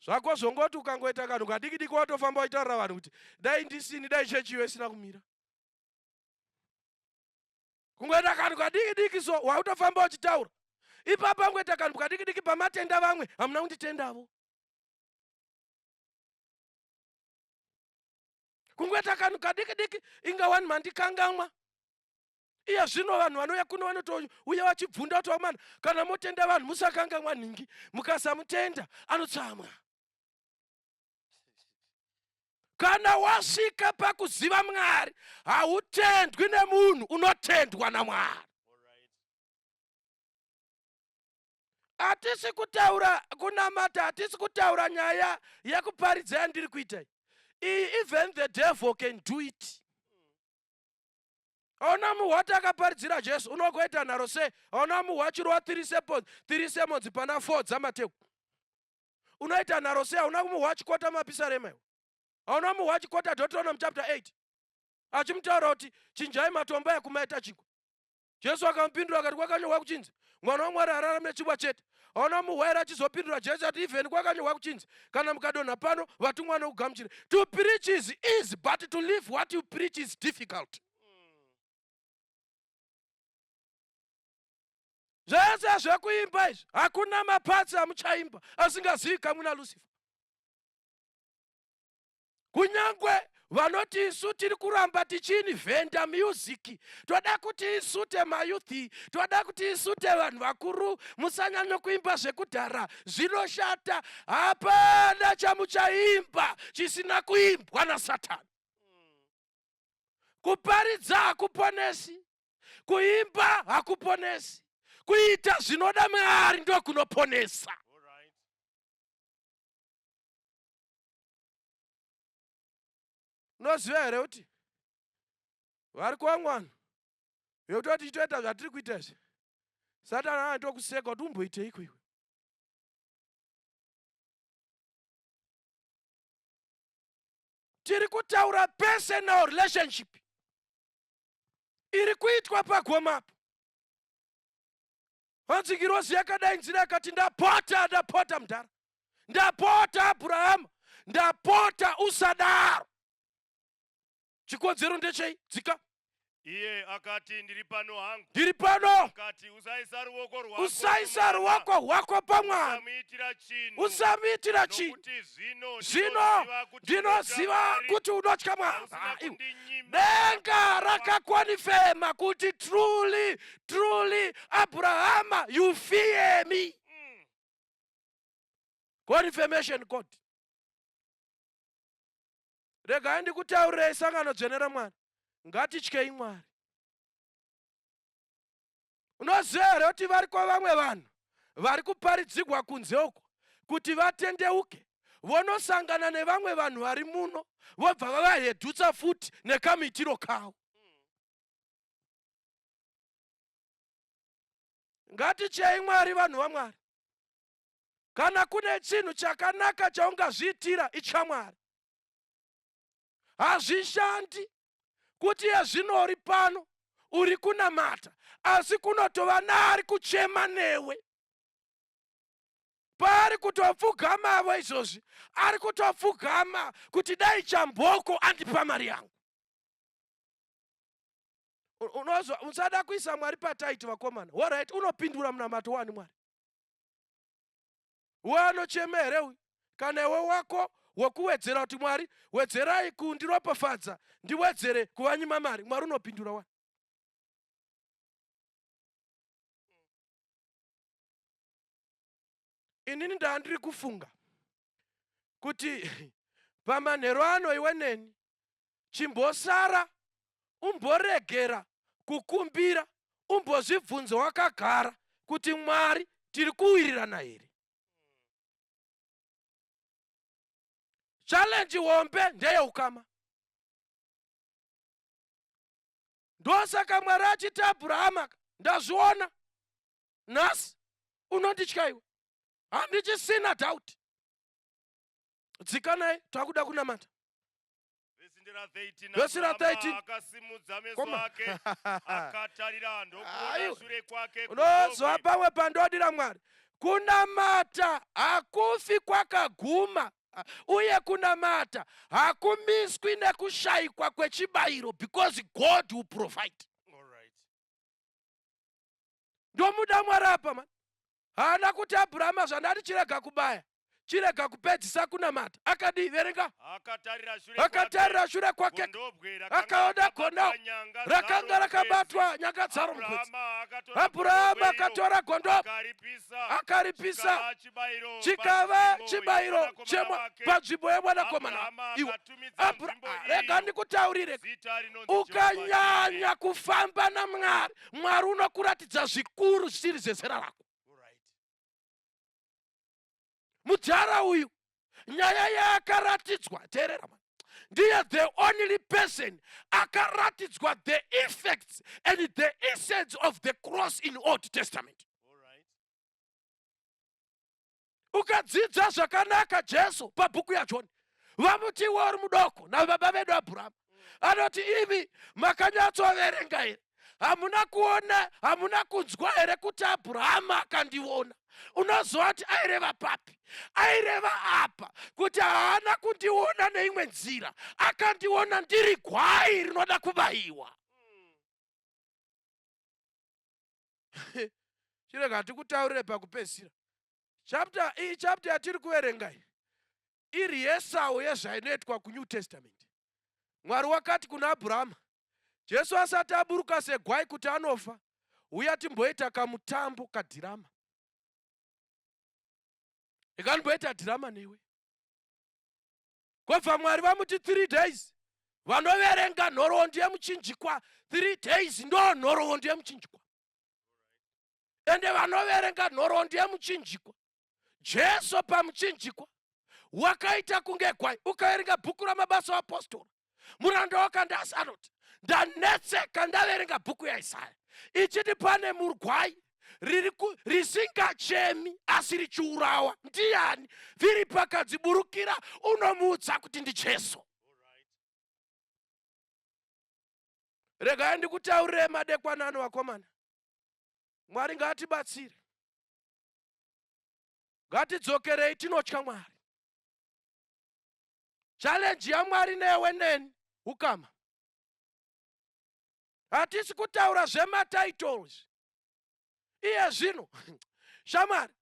Zvako zvongoti ukangoita kanhu kadiki diki watofamba uchitaurira vanhu kuti dai ndisini dai chechi iyo isina kumira. Kungoita kanhu kadiki diki so wautofamba uchitaura. Ipapo angoita kanhu kadiki diki pamatenda vamwe hamuna kunditendavo. Kungoita kanhu kadiki diki inga wani mandikangamwa. Iye zvino vanhu vanouya kuno vanotouya vachibvunda kuti vamana kana motenda vanhu musakangamwa nhingi, mukasamutenda anotsamwa. Kana wasvika pakuziva Mwari hautendwi nemunhu, unotendwa naMwari. Hatisi kutaura kunamata, hatisi kutaura nyaya yekuparidza yandiri kuita iyi. Even the devil can do it. Hauna muhwa wati akaparidzira Jesu, unogoita nharo sei? Hauna muhwa achirova 3 sermons pana 4 dzaMateo. Unoita nharo sei? Hauna muhwa achikota mapisarema iwe. Hauna muhwa achikota Deuteronomy chapter 8 achimutaura kuti chinjai matombo aya kumaita chingwa. Jesu akamupindura akati kwakanyorwa kuchinzi mwana waMwari ararame chingwa chete. Hauna muhwa here achizopindura Jesu ati even kwakanyorwa kuchinzi kana mukadonha pano vatumwa vanokugamuchira. To preach is easy but to live what you preach is difficult. Zvese zvekuimba izvi hakuna mapatsi amuchaimba asingazivikanwi naLucifer. Kunyangwe vanoti isu tiri kuramba tichiinventa music, toda kuti isute mayouth, toda kuti isute vanhu vakuru, musanyanya kuimba zvekudhara zvinoshata. Hapana chamuchaimba chisina kuimbwa naSatani. Kuparidza hakuponesi, kuimba hakuponesi, kuita zvinoda Mwari ndokunoponesa. Unoziva here kuti vari kuva mwana yekutoti tichitoita zvatiri kuita izvi, Satani anotokuseka kuti umboiteiko iwe. Tiri kutaura personal relationship iri kuitwa pagomapo. Hanzi ngirozi yakadai nzira yakati ndapota, ndapota mudhara, ndapota Abrahama, ndapota usadaro. Chikonzero ndechei? Dzika. Iye akati, ndiri pano hangu. Ndiri pano. Akati, usaisa ruoko rwako Usaisa pamwana. ruoko rwako pamwana. Usamuitira chinhu. Usamuitira chinhu. Nokuti zvino Zvino ndinoziva ndinoziva kuti unotya Mwari. Hausina Ah, iwe. kundinyima. Denga rakakonfirma kuti truly, truly Abrahama, you fear me. Confirmation code. Regai ndikutaurirei sangano dzvene raMwari. Ngatityei Mwari. Unoziva here kuti variko vamwe vanhu vari kuparidzigwa kunze uko kuti vatendeuke, vonosangana nevamwe vanhu vari muno vobva vavahedhutsa futi nekamuitiro kavo. Ngatityei Mwari, vanhu vaMwari. Kana kune chinhu chakanaka chaungazviitira, itya Mwari. Hazvishandi kuti yezvino uri pano uri kunamata, asi kunotova naari kuchema newe. Paari kutopfugamavo izvozvi, ari kutopfugama kuti dai chamboko andipa mari yangu. Unozwa, usada kuisa Mwari pataiti vakomana. Alright, unopindura munamato wani Mwari? Uwe anochema here uyu? Kana iwe wako wekuwedzera kuti Mwari wedzerai kundiropafadza, ndiwedzere kuvanyima mari, Mwari unopindura wani? Inini ndandiri kufunga kuti pamanhero ano iwe neni chimbosara. Umboregera kukumbira, umbozvibvunza wakagara kuti Mwari tiri kuwirirana here? Challenge hombe ndeyeukama. Ndosaka Mwari achiti Abrahama, ndazviona nhasi unonditya iwe, handichisina doubt. Dzikanai, takuda kunamata. Vhesi ra 13 akasimudza meso ake akatarira ndokuona shure kwake. Unozwa pamwe pandodira Mwari, kunamata hakufi kwakaguma uye kunamata hakumiswi nekushayikwa kwechibayiro because God will provide. Ndomuda Mwari apa man. Haana kuti Abrahama zvandati chirega kubaya, chirega kupedzisa kunamata. Akadii? Verenga. Akatarira shure kwake akaona gondo rakanga rakabatwa nyanga dzaro mukudzi. Abrahama akatora gondo akaripisa chikava chibayiro panzvimbo yemwanakomana. Iwe rega ndikutaurire, ukanyanya kufamba naMwari, Mwari unokuratidza zvikuru zvisiri zvezera rako. Mudhara uyu nyaya yaakaratidzwa, teerera man, ndiye the only person akaratidzwa the effects and the essence of the cross in Old Testament. Ukadzidza zvakanaka Jesu pabhuku yaJohn, vamuti iwe uri mudoko nababa vedu Abrahama, anoti imi makanyatsoverenga here? Hamuna kuona, hamuna kunzwa here kuti Abrahama akandiona? Unoziva kuti aireva papi? Aireva apa kuti haana kundiona neimwe nzira, akandiona ndiri gwai rinoda kubayiwa. Chirega tikutaurire pakupedzisira. Chapter iyi, chapter yatiri kuverenga iyi, iri yesawo yezvainoitwa kuNew Testament. Mwari wakati kuna Abrahama, Jesu asati aburuka segwai kuti anofa, uya timboita kamutambo kadhirama. Ikanimboita dhirama newe. Kobva Mwari vamuti 3 days. Vanoverenga nhoroondo yemuchinjikwa 3 days ndo nhoroondo yemuchinjikwa. Ende vanoverenga nhoroondo yemuchinjikwa, Jesu pamuchinjikwa wakaita kunge gwai. Ukaverenga bhuku raMabasa aApostora, muranda wakandasi anoti ndanetseka ndaverenga bhuku yaIsaya ichiti pane murwai risingachemi asi richiurawa. Ndiani? Firipi akadziburukira unomuudza kuti ndiJesu. Regai ndikutaurire madekwana ano vakomana, Mwari ngaatibatsire, ngatidzokerei tinotya Mwari. Challenge yaMwari newe neni ukama. Hatisi kutaura zvematitles iye zvino. Shamwari,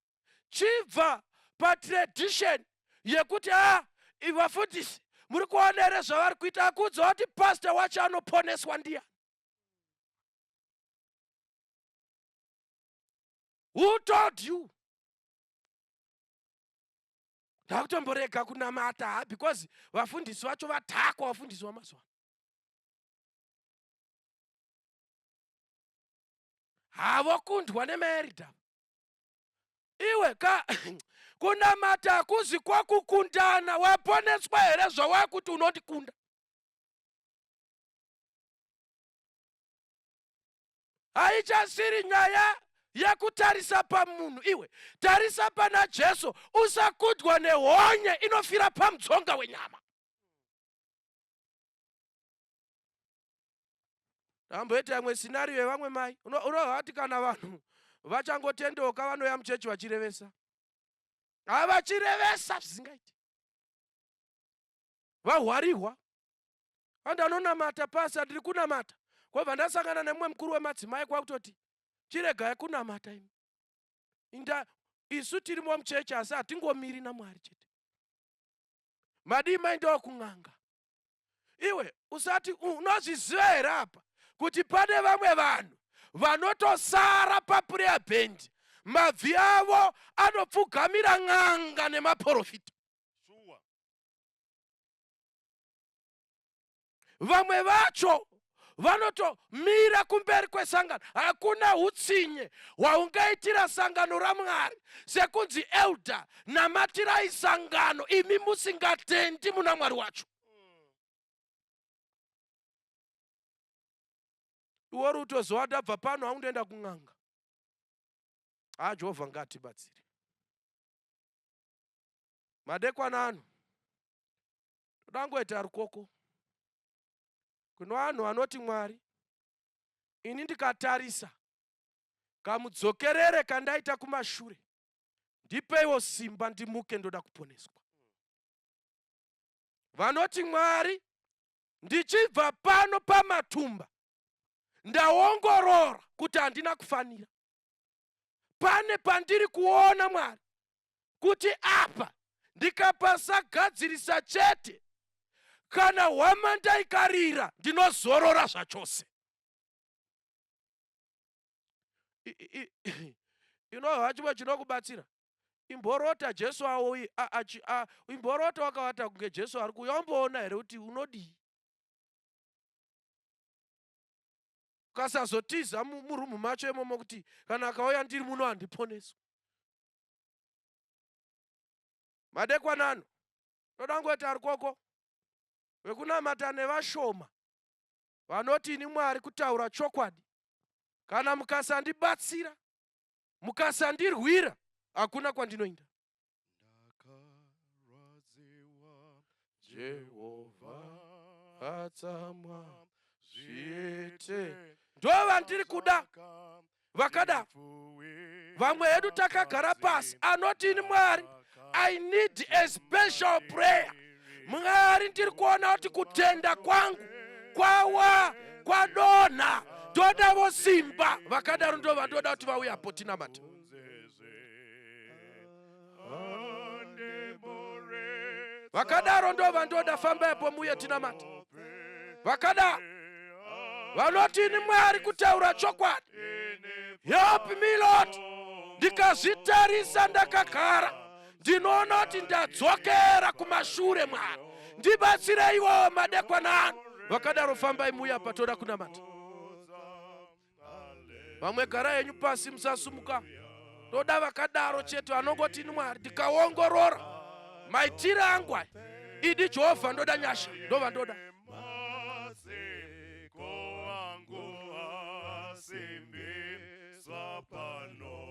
chibva patradition yekuti a vafundisi muri kuona here zvavari kuita, akuudza kuti pastor wacho anoponeswa ndiyani? Who told you? Ndakutomborega kunamata ha, because vafundisi vacho vadhakwa, vafundisi vamazuva havokundwa nemaerida. Iwe ka kunamata hakuzi kwakukundana. Waponeswa here zvawakuti unondikunda? Haichasiri nyaya yekutarisa pamunhu, iwe tarisa pana Jesu. Usakudwa nehonye inofira pamudzonga wenyama. Ndamboita imwe scenario yevamwe mai. Unohati kana vanhu vachangotendeuka vanouya muchechi vachirevesa, havachirevesa zvisingaiti, vahwarihwa. Andanonamata pasi, andiri kunamata, kwabva ndasangana nemumwe mukuru wemadzimai kwakutoti chiregai kunamata imi. Inda isu tirimo muchechi asi hatingomiri naMwari chete. Madii maindawo kun'anga? Iwe usati unozviziva here apa kuti pane vamwe vanhu vanotosara paprayer band, mabvi avo anopfugamira n'anga nemaprofita. Vamwe vacho Vanotomira kumberi kwesangano. Hakuna utsinye hwaungaitira sangano raMwari sekunzi elder namatirai sangano imi musingatendi muna Mwari wacho. Iwe uri kutoziva ndabva pano haundoenda kun'anga. Haa Jehovha ngaatibatsire. Madekwana ano toda ngoita rukoko kuno vanhu vanoti Mwari ini ndikatarisa kamudzokerere kandaita kumashure ndipeiwo simba ndimuke ndoda kuponeswa. Vanoti Mwari ndichibva pano pamatumba ndaongorora kuti handina kufanira. Pane pandiri kuona Mwari kuti apa ndikapasagadzirisa chete kana hwamanda ikarira ndinozorora zvachose. Inohwa chimwe chinokubatsira imborota Jesu auyi imborota wakavata kunge Jesu ari kuuya umboona here kuti unodii ukasazotiza murumu macho imomo kuti kana akauya ndiri muno handiponeswi. Madekwanano toda ngoita rukoko vekunamata nevashoma vanoti ini Mwari kutaura chokwadi kana mukasandibatsira mukasandirwira hakuna kwandinoinda. Ndakarwadziwa Jehovha atsamwa zviite ndovandiri kuda vakadaro. Vamwe hedu takagara pasi anoti ini Mwari I need a special prayer. Mwari ndiri kuona kuti kutenda kwangu kwawa kwadonha ndodavo simba. Vakadaro ndo vandoda kuti vauye apo tinamata. Vakadaro ndo vandoda famba apo muye tinamata. Vakadaro vanoti ini Mwari kutaura chokwadi help me Lord. Ndikazvitarisa ndakagara ndinoona kuti ndadzokera kumashure. Mwari ndibatsireiwo madekwana ano. Vakadaro fambai muye apa toda kunamata. Vamwe gara henyu pasi musasumuka. Toda vakadaro chete vanongoti ini Mwari ndikaongorora maitire angu aya idi Jehovha ndoda nyasha ndova ndoda. Masiko angu asimbiswa pano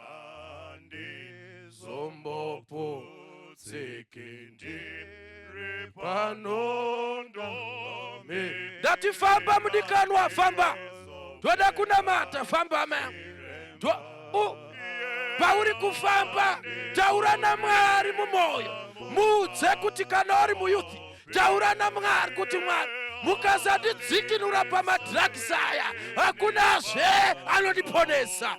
handizomboputsiki ndiri pano ndome Ndati famba mudikanwa, famba. Toda kunamata, famba hama yangu. Pauri kufamba taura naMwari mumwoyo, muudze kuti kana uri muyuthi taura naMwari kuti Mwari mukasandidzikinura pamadhiragisi aya hakunazve anondiponesa.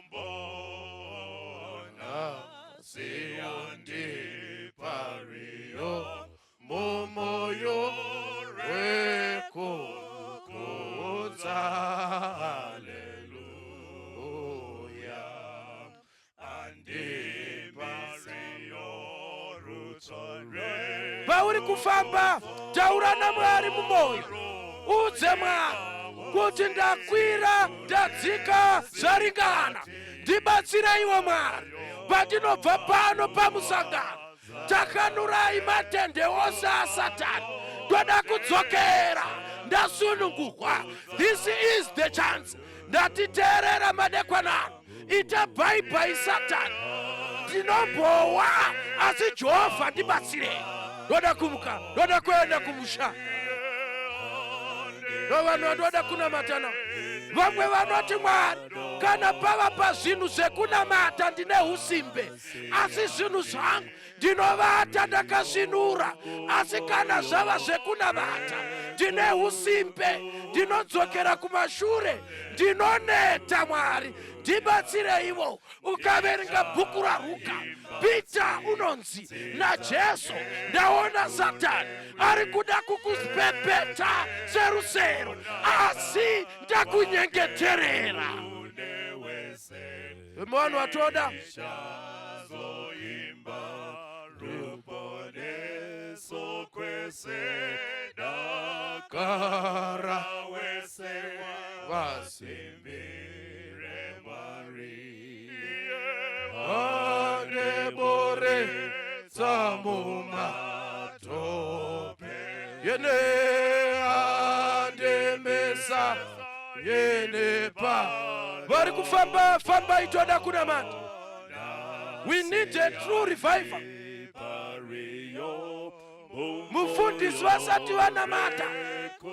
Siyandipariyo mumoyo wekukudza haleluya andipariyo rutsore Pauri kufamba taura naMwari mumwoyo, udze Mwari kuti ndakwira ndadzika zvaringana, ndibatsireiwo Mwari pandinobva pano pamusangano takanurai matende ose aSatani, ndoda kudzokera ndasunungurwa. This is the chance. Ndatiteerera madekwanano, ita bye bye Satani, ndinombowa asi Jehovha ndibatsirei, ndoda kumuka, ndoda kuenda kumusha. Ndo vanhu vandoda kunamata navo. Vamwe vanoti Mwari kana pava pazvinhu zvekunamata ndine usimbe, asi zvinhu zvangu ndinovata ndakasvinura, asi kana zvava zvekunamata ndine usimbe, ndinodzokera kumashure, ndinoneta. Mwari ndibatsireiwo. Ukaverenga bhuku raRuka, Peter unonzi naJesu ndaona Satani ari kuda kukupepeta serusero, asi ndakunyengeterera. Vamwe vanhu vatoda Zoimba ruponeso kwese gara wese. Yene andemesa yene pa vari kufamba fambai toda kunamata. We need a true revival. Mufundisi vasati vanamata,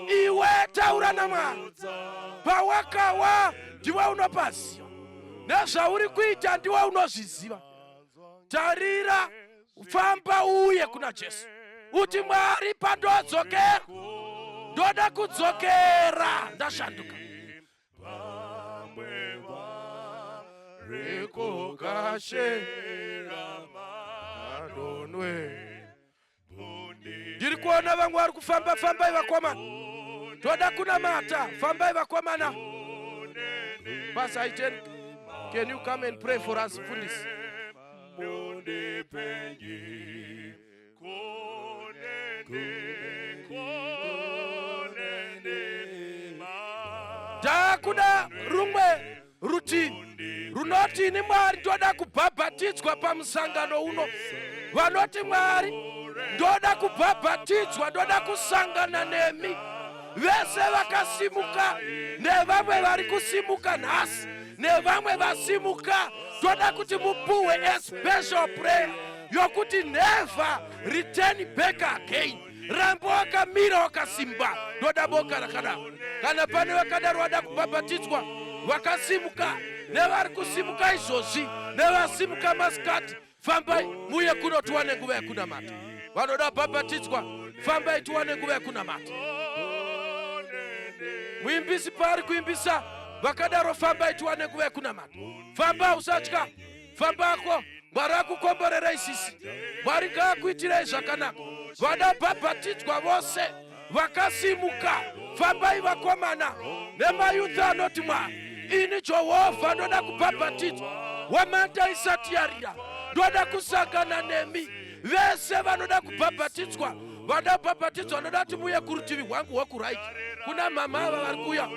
iwe taura naMwari. Pawakawa ndiwe unopaziva, nezvauri kuita ndiwe unozviziva. Tarira, famba uye kuna Jesu, uti, "Mwari, pandodzokera ndoda kudzokera ndashanduka." Vamwe rekokashera madonwe. Ndiri kuona vamwe vari kufamba. Fambai vakomana, toda kunamata. Fambai vakomana. Pastor Aiten, can you come and pray for us? Mfundisi. Mundipenyi kunene kunene. Takuda rumwe rutivi runoti, "Ini Mwari ndoda kubhabhatidzwa pamusangano uno." Vanoti, "Mwari, ndoda kubhabhatidzwa, ndoda kusangana nemi." Vese vakasimuka nevamwe vari kusimuka nhasi nevamwe vasimuka, toda kuti mupuhwe a special prayer yokuti never return back again. Ramba wakamira wakasimba. Ndoda boka rakadaro. Kana pane vakadaro vada kubhabhatidzwa, vakasimuka nevari kusimuka izvozvi nevasimuka masikati, fambai muye kuno tiwane nguva yekunamata. Vanoda bhabhatidzwa, fambai tiwane nguva yekunamata. Muimbisi paari kuimbisa, vakadaro fambai tiwane nguva yekunamata. Famba, usatya, fambako. Mwari akukomborerei sisi, Mwari ngaakuitirei zvakanaka. Vada bhabhatidzwa vose vakasimuka, fambai vakomana nemayouth anoti, "Mwari, ini Jehovha ndoda kubhabhatidzwa hwamanda isati yarira, ndoda kusangana nemi." Vese vanoda kubhabhatidzwa, vada bhabhatidzwa, ndoda kuti muye kurutivi rwangu rwekuright kuna mama ava vari kuuya.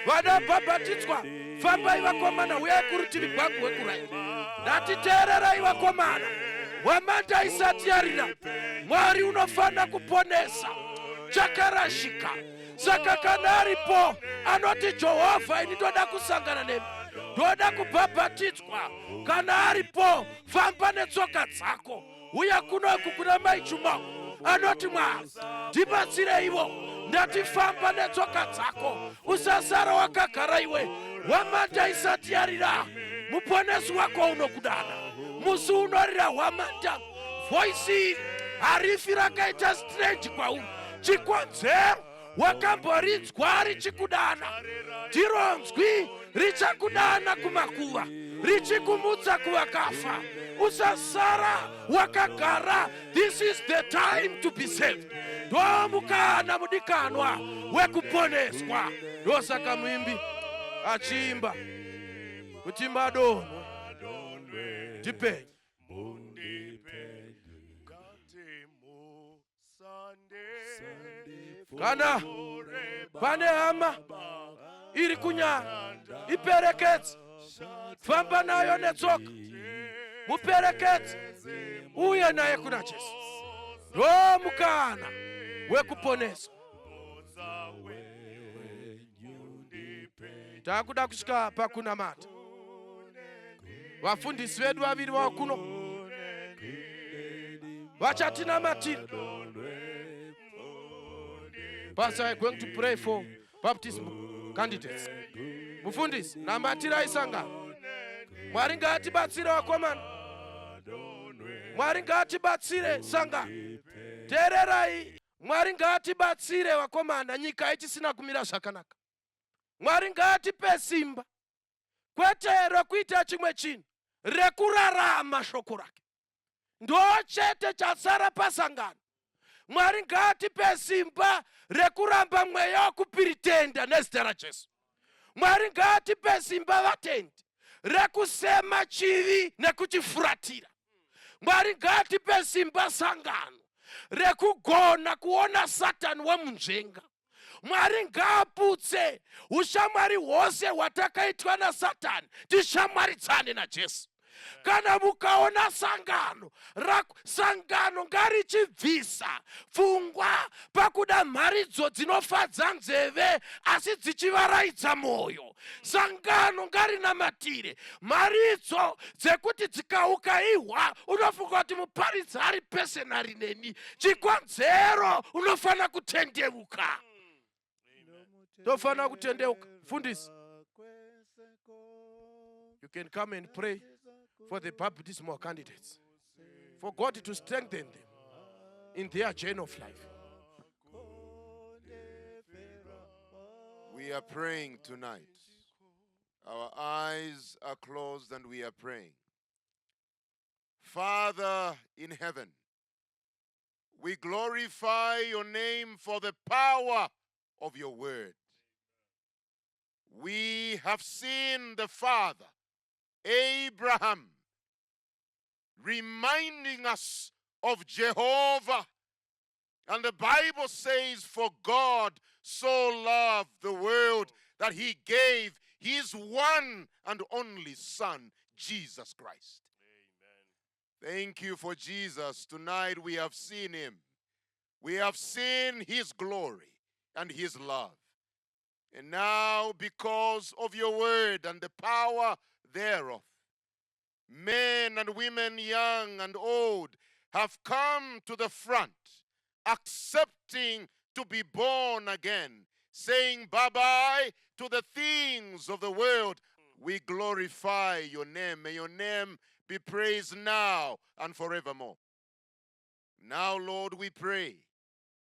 Vada bhabhatidzwa, fambai vakomana, uyai kurutivi rwangu rwekuright. Ndatiteererai vakomana, hwamanda isati yarira, Mwari unofanira kuponesa chakarashika. Saka kana aripo anoti, "Jehovha, ini ndoda kusangana nemi, ndoda kubhabhatidzwa," kana aripo, famba netsoka dzako, uya kunoku kuna Maichuma anoti, "Mwari, ndibatsireivo." Ndati famba netsoka dzako, usasara wakagara iwe. Hwamanda isati yarira, muponesi wako unokudana. Musi unorira hwamanda, voice iri harifi rakaita strange kwauri. Chikonzero wakamboridzwa richikudana, ndironzwi richakudana kumakuva, richikumutsa kuvakafa. Usasara wakagara. This is the time to be saved. Ndomukana mudikanwa wekuponeswa. Ndosaka muimbi achiimba kuti madonwe ndipenye. Mundipenyi ngati musande. Kana pane hama iri kunyara, iperekedze, famba nayo netsoka, muperekedze uye naye kuna Jesu. Ndo mukana wekuponeswa. Takuda kusvika pakunamata. Vafundisi vedu vaviri vava kuno, vachatinamatira. Pastor, I going to pray for baptism candidates. Mufundisi, namatirai sangano. Mwari ngaatibatsire vakomana, Mwari ngaatibatsire sangano. Teererai, Mwari ngaatibatsire vakomana. Nyika ichisina kumira zvakanaka, Mwari ngaatipe simba, kwete rekuita chimwe chinhu, rekurarama shoko rake. Ndo chete chasara pasangano. Mwari ngaatipe simba rekuramba mweya wekupretenda nezita raJesu. Mwari ngaatipe simba, vatendi, rekusema chivi nekuchifuratira. Mwari ngaatipe simba, sangano, rekugona kuona Satani wemunzvenga. Mwari ngaaputse ushamwari hwose hwatakaitwa naSatani, tishamwaridzane naJesu. Kana mukaona sangano sangano ngarichibvisa pfungwa pakuda mharidzo dzinofadza nzeve asi dzichivaraidza mwoyo. Sangano ngarinamatire mharidzo dzekuti dzikaukaihwa unofunga kuti muparidzi ari personally neni. Chikonzero unofanira kutendeuka. Tofanira kutendeuka. Mfundisi, you can come and pray for the baptismal candidates, for God to strengthen them in their journey of life. We are praying tonight. Our eyes are closed and we are praying. Father in heaven, we glorify your name for the power of your word. We have seen the Father, Abraham, reminding us of Jehovah. And the Bible says, for God so loved the world that he gave his one and only Son, Jesus Christ. Amen. Thank you for Jesus. Tonight we have seen him. We have seen his glory and his love. And now, because of your word and the power thereof, men and women, young and old, have come to the front, accepting to be born again, saying bye-bye to the things of the world. We glorify your name. May your name be praised now and forevermore. Now, Lord, we pray,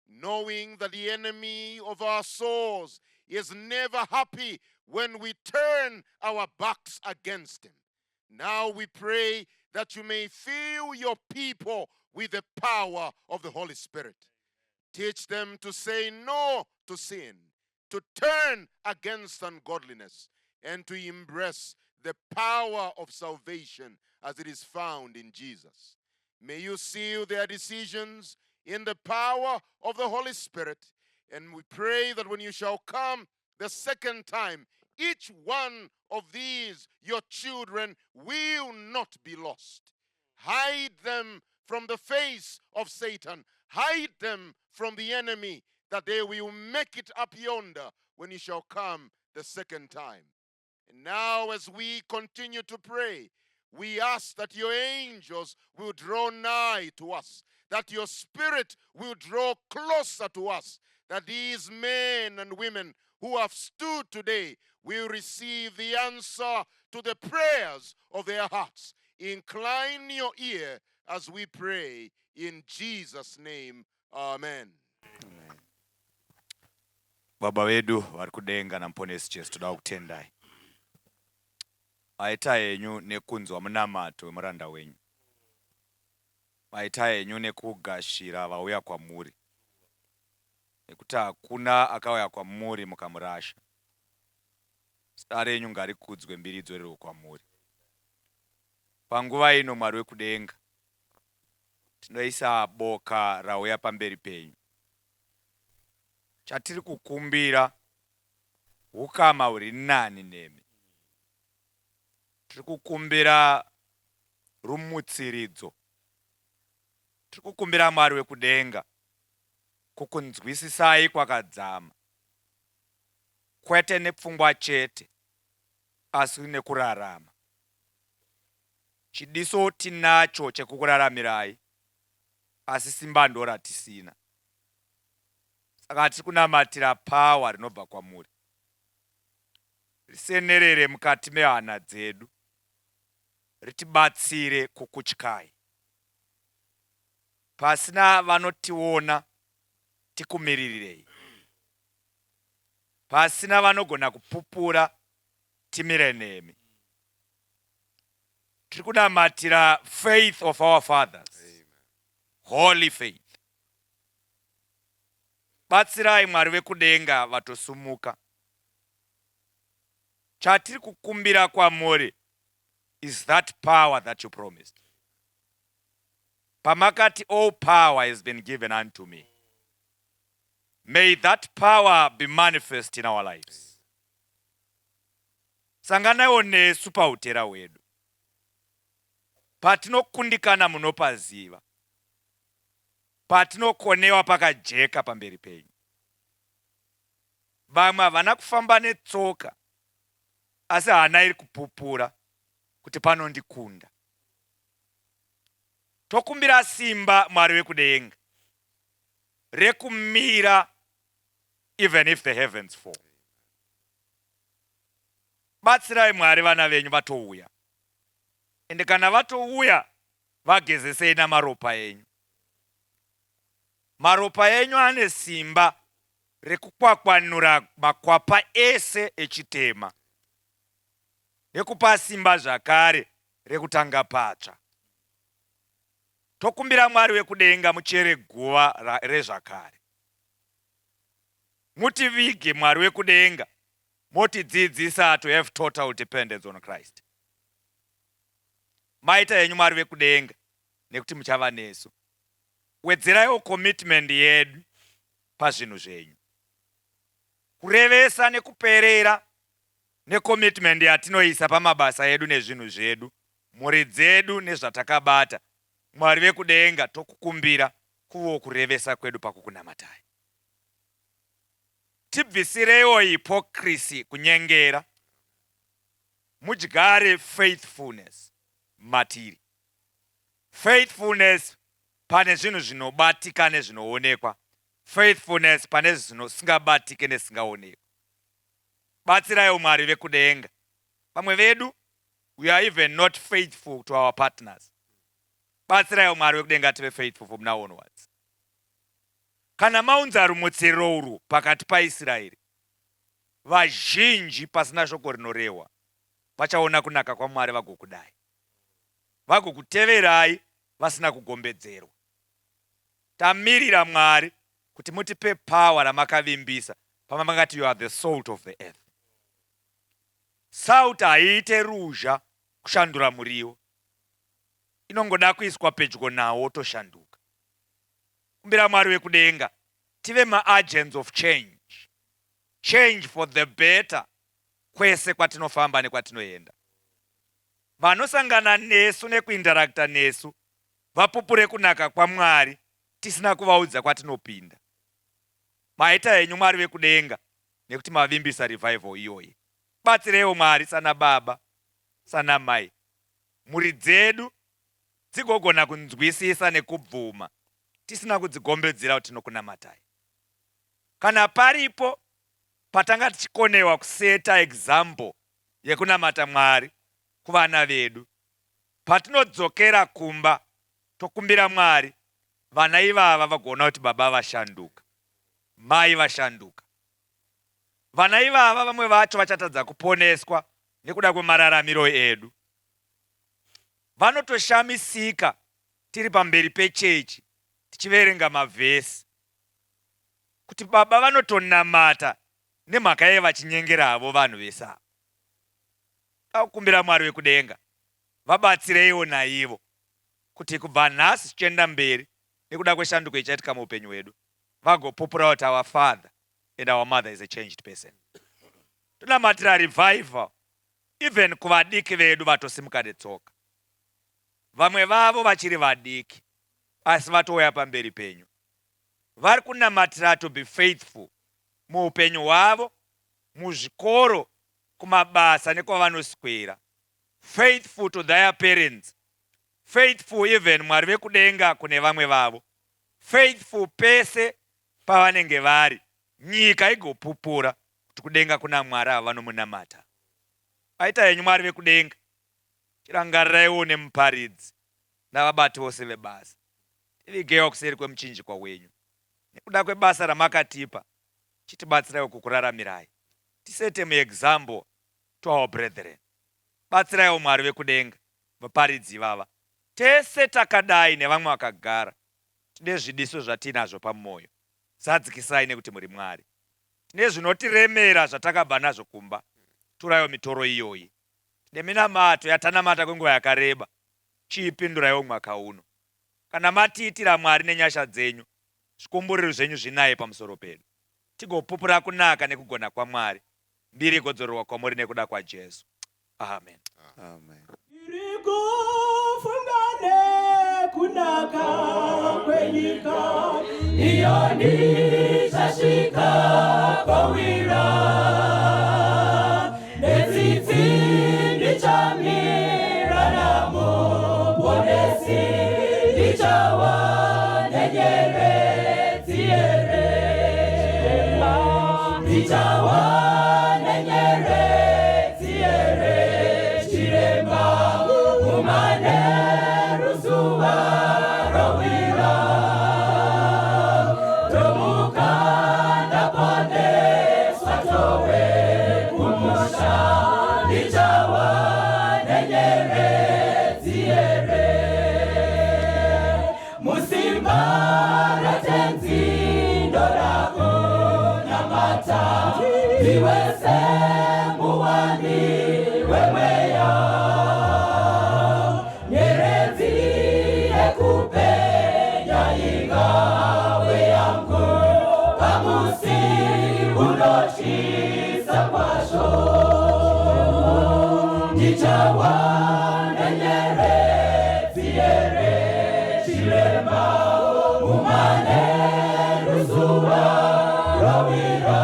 knowing that the enemy of our souls is never happy when we turn our backs against him. Now we pray that you may fill your people with the power of the Holy Spirit. Teach them to say no to sin, to turn against ungodliness, and to embrace the power of salvation as it is found in Jesus. May you seal their decisions in the power of the Holy Spirit. And we pray that when you shall come the second time, each one of these, your children, will not be lost. Hide them from the face of Satan. Hide them from the enemy, that they will make it up yonder when you shall come the second time. And now, as we continue to pray, we ask that your angels will draw nigh to us, that your spirit will draw closer to us, that these men and women who have stood today will receive the answer to the prayers of their hearts. Incline your ear as we pray in Jesus' name. Amen. Baba vedu vari kudenga naMuponesi Jesu, toda kutendai. Maita henyu nekunzwa munamato wemuranda wenyu. Maita henyu nekugashira vauya kwamuri, nekuti hakuna akauya kwamuri mukamurasha. Zita renyu ngarikudzwe, mbiri idzorerwe kwamuri. Panguva ino, Mwari wekudenga, tinoisa boka rauya pamberi penyu. Chatiri kukumbira ukama huri nani nemi. Tiri kukumbira rumutsiridzo. Tiri kukumbira, Mwari wekudenga, kukunzwisisai kwakadzama, kwete nepfungwa chete asi nekurarama. Chidiso tinacho chekukuraramirai, asi simba ndo ratisina. Saka tiri kunamatira power rinobva kwamuri, risenerere mukati mehana dzedu, ritibatsire kukutyai. Pasina vanotiona, tikumiririrei. Pasina vanogona kupupura, timire nemi. Tiri kunamatira faith of our fathers, holy faith. Batsirai, Mwari vekudenga, vatosumuka. Chatiri kukumbira kwamuri is that power that you promised, pamakati, "All power has been given unto me." May that power be manifest in our lives. Sanganaiwo nesu pautera hwedu. Patinokundikana munopaziva. Patinokonewa pakajeka pamberi penyu. Vamwe havana kufamba netsoka asi hana iri kupupura kuti panondikunda. Tokumbira simba Mwari wekudenga rekumira even if the heavens fall. Batsirai Mwari vana venyu vatouya. Ende kana vatouya vagezesei namaropa enyu. Maropa enyu ane simba rekukwakwanura makwapa ese echitema nekupa simba zvakare rekutanga patsva. Tokumbira Mwari wekudenga muchere guva rezvakare. Mutivige Mwari wekudenga motidzidzisa to have total dependence on Christ. Maita henyu Mwari vekudenga nekuti muchava nesu. Wedzeraiwo commitment yedu pazvinhu zvenyu. Kurevesa nekuperera necommitment yatinoisa pamabasa edu nezvinhu zvedu, mhuri dzedu nezvatakabata, Mwari vekudenga tokukumbira kuvewo kurevesa kwedu pakukunamatai. Tibvisireiwo hypocrisy kunyengera, mudyare faithfulness matiri. Faithfulness pane zvinhu zvinobatika nezvinoonekwa, faithfulness pane zvisingabatike nezisingaonekwi. Batsiraiwo Mwari vekudenga. Vamwe vedu we are even not faithful to our partners. Batsiraiwo Mwari vekudenga tive faithful from now onwards. Kana maunza rumutsiriro urwu pakati paIsraeri, vazhinji pasina shoko rinorehwa vachaona kunaka kwaMwari vagokudai, vagokuteverai vasina kugombedzerwa. Tamirira Mwari kuti mutipe power ramakavimbisa pamangati you are the salt of the earth. Salt haiite ruzha kushandura muriwo, inongoda kuiswa pedyo nawo wotoshanduka. Kumbira Mwari wekudenga tive maagents of change, change for the better kwese kwatinofamba nekwatinoenda. Vanosangana nesu nekuinteracta nesu vapupure kunaka kwaMwari tisina kuvaudza kwatinopinda. Maita henyu Mwari vekudenga nekuti mavimbisa revival iyoyi. Batsireiwo Mwari sana baba sana mai mhuri dzedu dzigogona kunzwisisa nekubvuma tisina kudzigombedzera kuti tinokunamatai. Kana paripo patanga tichikonewa kuseta example yekunamata Mwari kuvana vedu, patinodzokera kumba tokumbira Mwari vana ivava vagoona kuti baba vashanduka, mai vashanduka. Vana ivava vamwe vacho vachatadza kuponeswa nekuda kwemararamiro edu. Vanotoshamisika tiri pamberi pechechi tichiverenga mavhesi kuti baba vanotonamata nemhaka yei vachinyengera havo vanhu vese ava. Takukumbira Mwari wekudenga vabatsireiwo naivo kuti kubva nhasi zvichienda mberi nekuda kweshanduko ichaitika muupenyu hwedu vagopupura kuti our father and our mother is a changed person. Tonamatira revival even kuvadiki vedu vatosimuka netsoka. Vamwe vavo vachiri vadiki asi vatouya pamberi penyu. Vari kunamatira to be faithful muupenyu hwavo, muzvikoro, kumabasa nekwavanoswera. Faithful to their parents, faithful even Mwari vekudenga kune vamwe vavo, faithful pese pavanenge vari, nyika igopupura kuti kudenga kuna Mwari ava vanomunamata. Aita henyu Mwari vekudenga, chirangariraiwo nemuparidzi navabati vose vebasa. Tivigeiwo kuseri kwemuchinjikwa wenyu. Nekuda kwebasa ramakatipa, chitibatsiraiwo kukuraramirai. Tisete muexample to our brethren. Batsiraiwo Mwari vekudenga vaparidzi ivava. Tese takadai nevamwe vakagara tine zvidiso zvatiinazvo pamoyo. Zadzikisai nekuti muri Mwari. Tine zvinotiremera zvatakabva nazvo kumba. Turaiwo mitoro iyoyi. Tine minamato yatanamata kwenguva yakareba. Chiipinduraiwo mwaka uno. Kana matiitira Mwari nenyasha dzenyu, zvikomborero zvenyu zvinaye pamusoro pedu. tigopupura kunaka nekugona kwaMwari. Mbiri igodzorerwa kwamuri nekuda kwaJesu. Amen. Amen. Ndiri kufunga nekunaka kwenyika iyo ndichasvika kwawira netsitsi ndichamira namuponesi ndichawa nenyeredzi here ndichawa nenyeredzi here chiremba mumanheru zuva rowira tomuka ndaponeswa tove kumusha ndichawa nenyeredzi here musimba raTenzi ndoda kunamata ndiwe semuwani wemweya nyeredzi yekupenya ingave yangu pamusi unotyisa kwazvo ndichawa nenyeredzi here chiremba mumanheru zuva rowira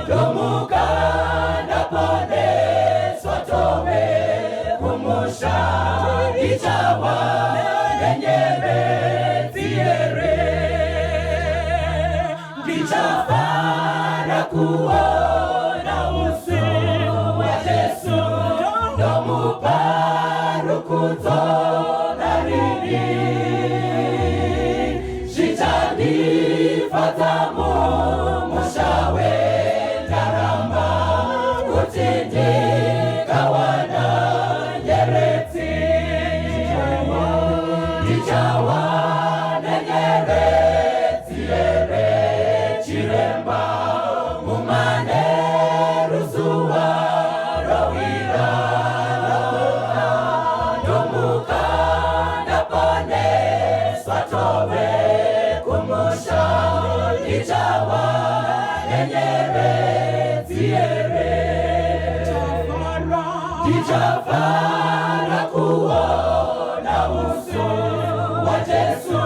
ndomuka ndaponeswa tove kumusha ndichawa nenyeredzi here ndichafara kuona uso waJesu ndomupa rukudzo narini zvichandifadza mumusha wendarama kuti ndikawana nyeredzi ndichawana nyeredzi here chiremba mumanheru zuva rowira ndomuka ndaponeswa tove kumusha ndichawa nenyeredzi here ndichafara kuona uso waJesu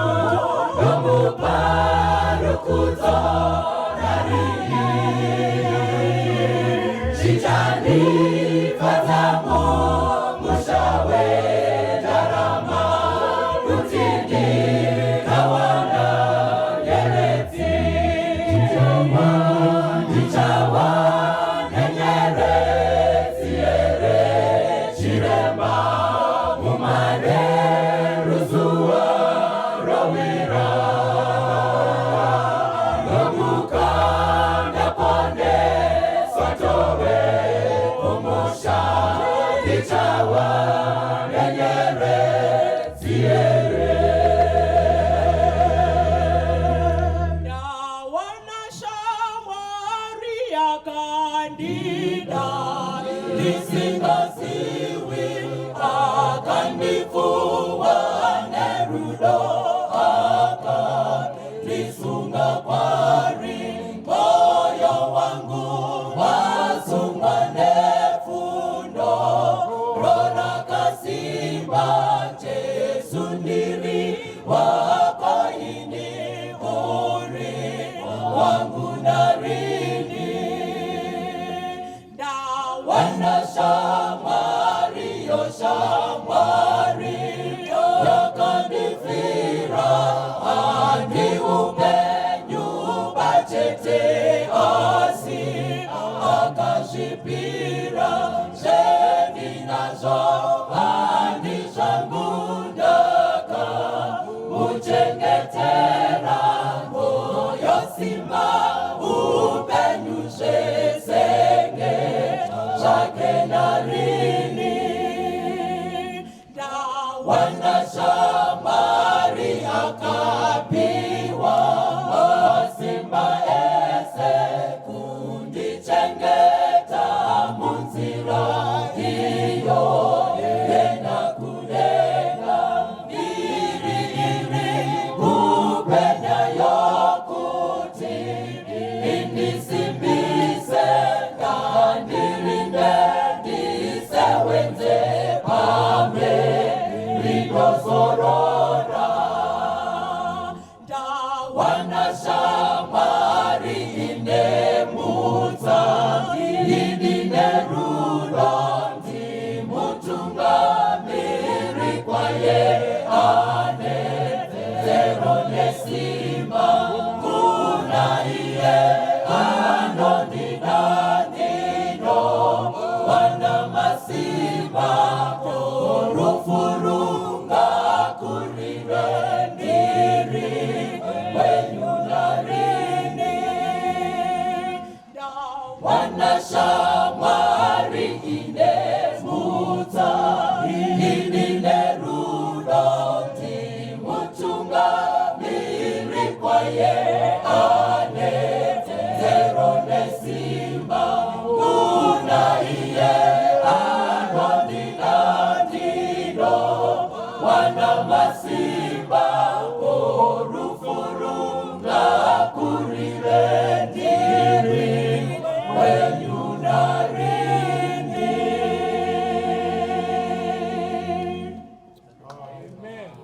ndomupa rukudzo narini zvichandifadza mumusha wendarama kuti ndikawana nyeredzi ndichawana nyeredzi here chiremba mumanheru zuva rowira ndomuka ndaponeswa tove kumusha ndichawa nenyeredzi here. Ndawana shamwari yakandida ndisingaziwi akandipfuwa nerudo akandisunga kwari moyo wangu wasungwa nefundo rorakasimba. Jesu, ndiri wako ini, uri wangu narini. Ndawana shamwari yo, shamwari yakandifira handi upenyu bachete asi akazvipira zvendinazvo handi zvangu ndaka muchengetera moyo simba upenyu zvesenge zvake narini. Ndawana shamwari akapiwa masimba ese kundichengeta munzira iyo yena kudenga iri iri kupenya yokuti Wana shamwari ine mutsa, idi nerudo, ndimutungamiri kwaye ane zero.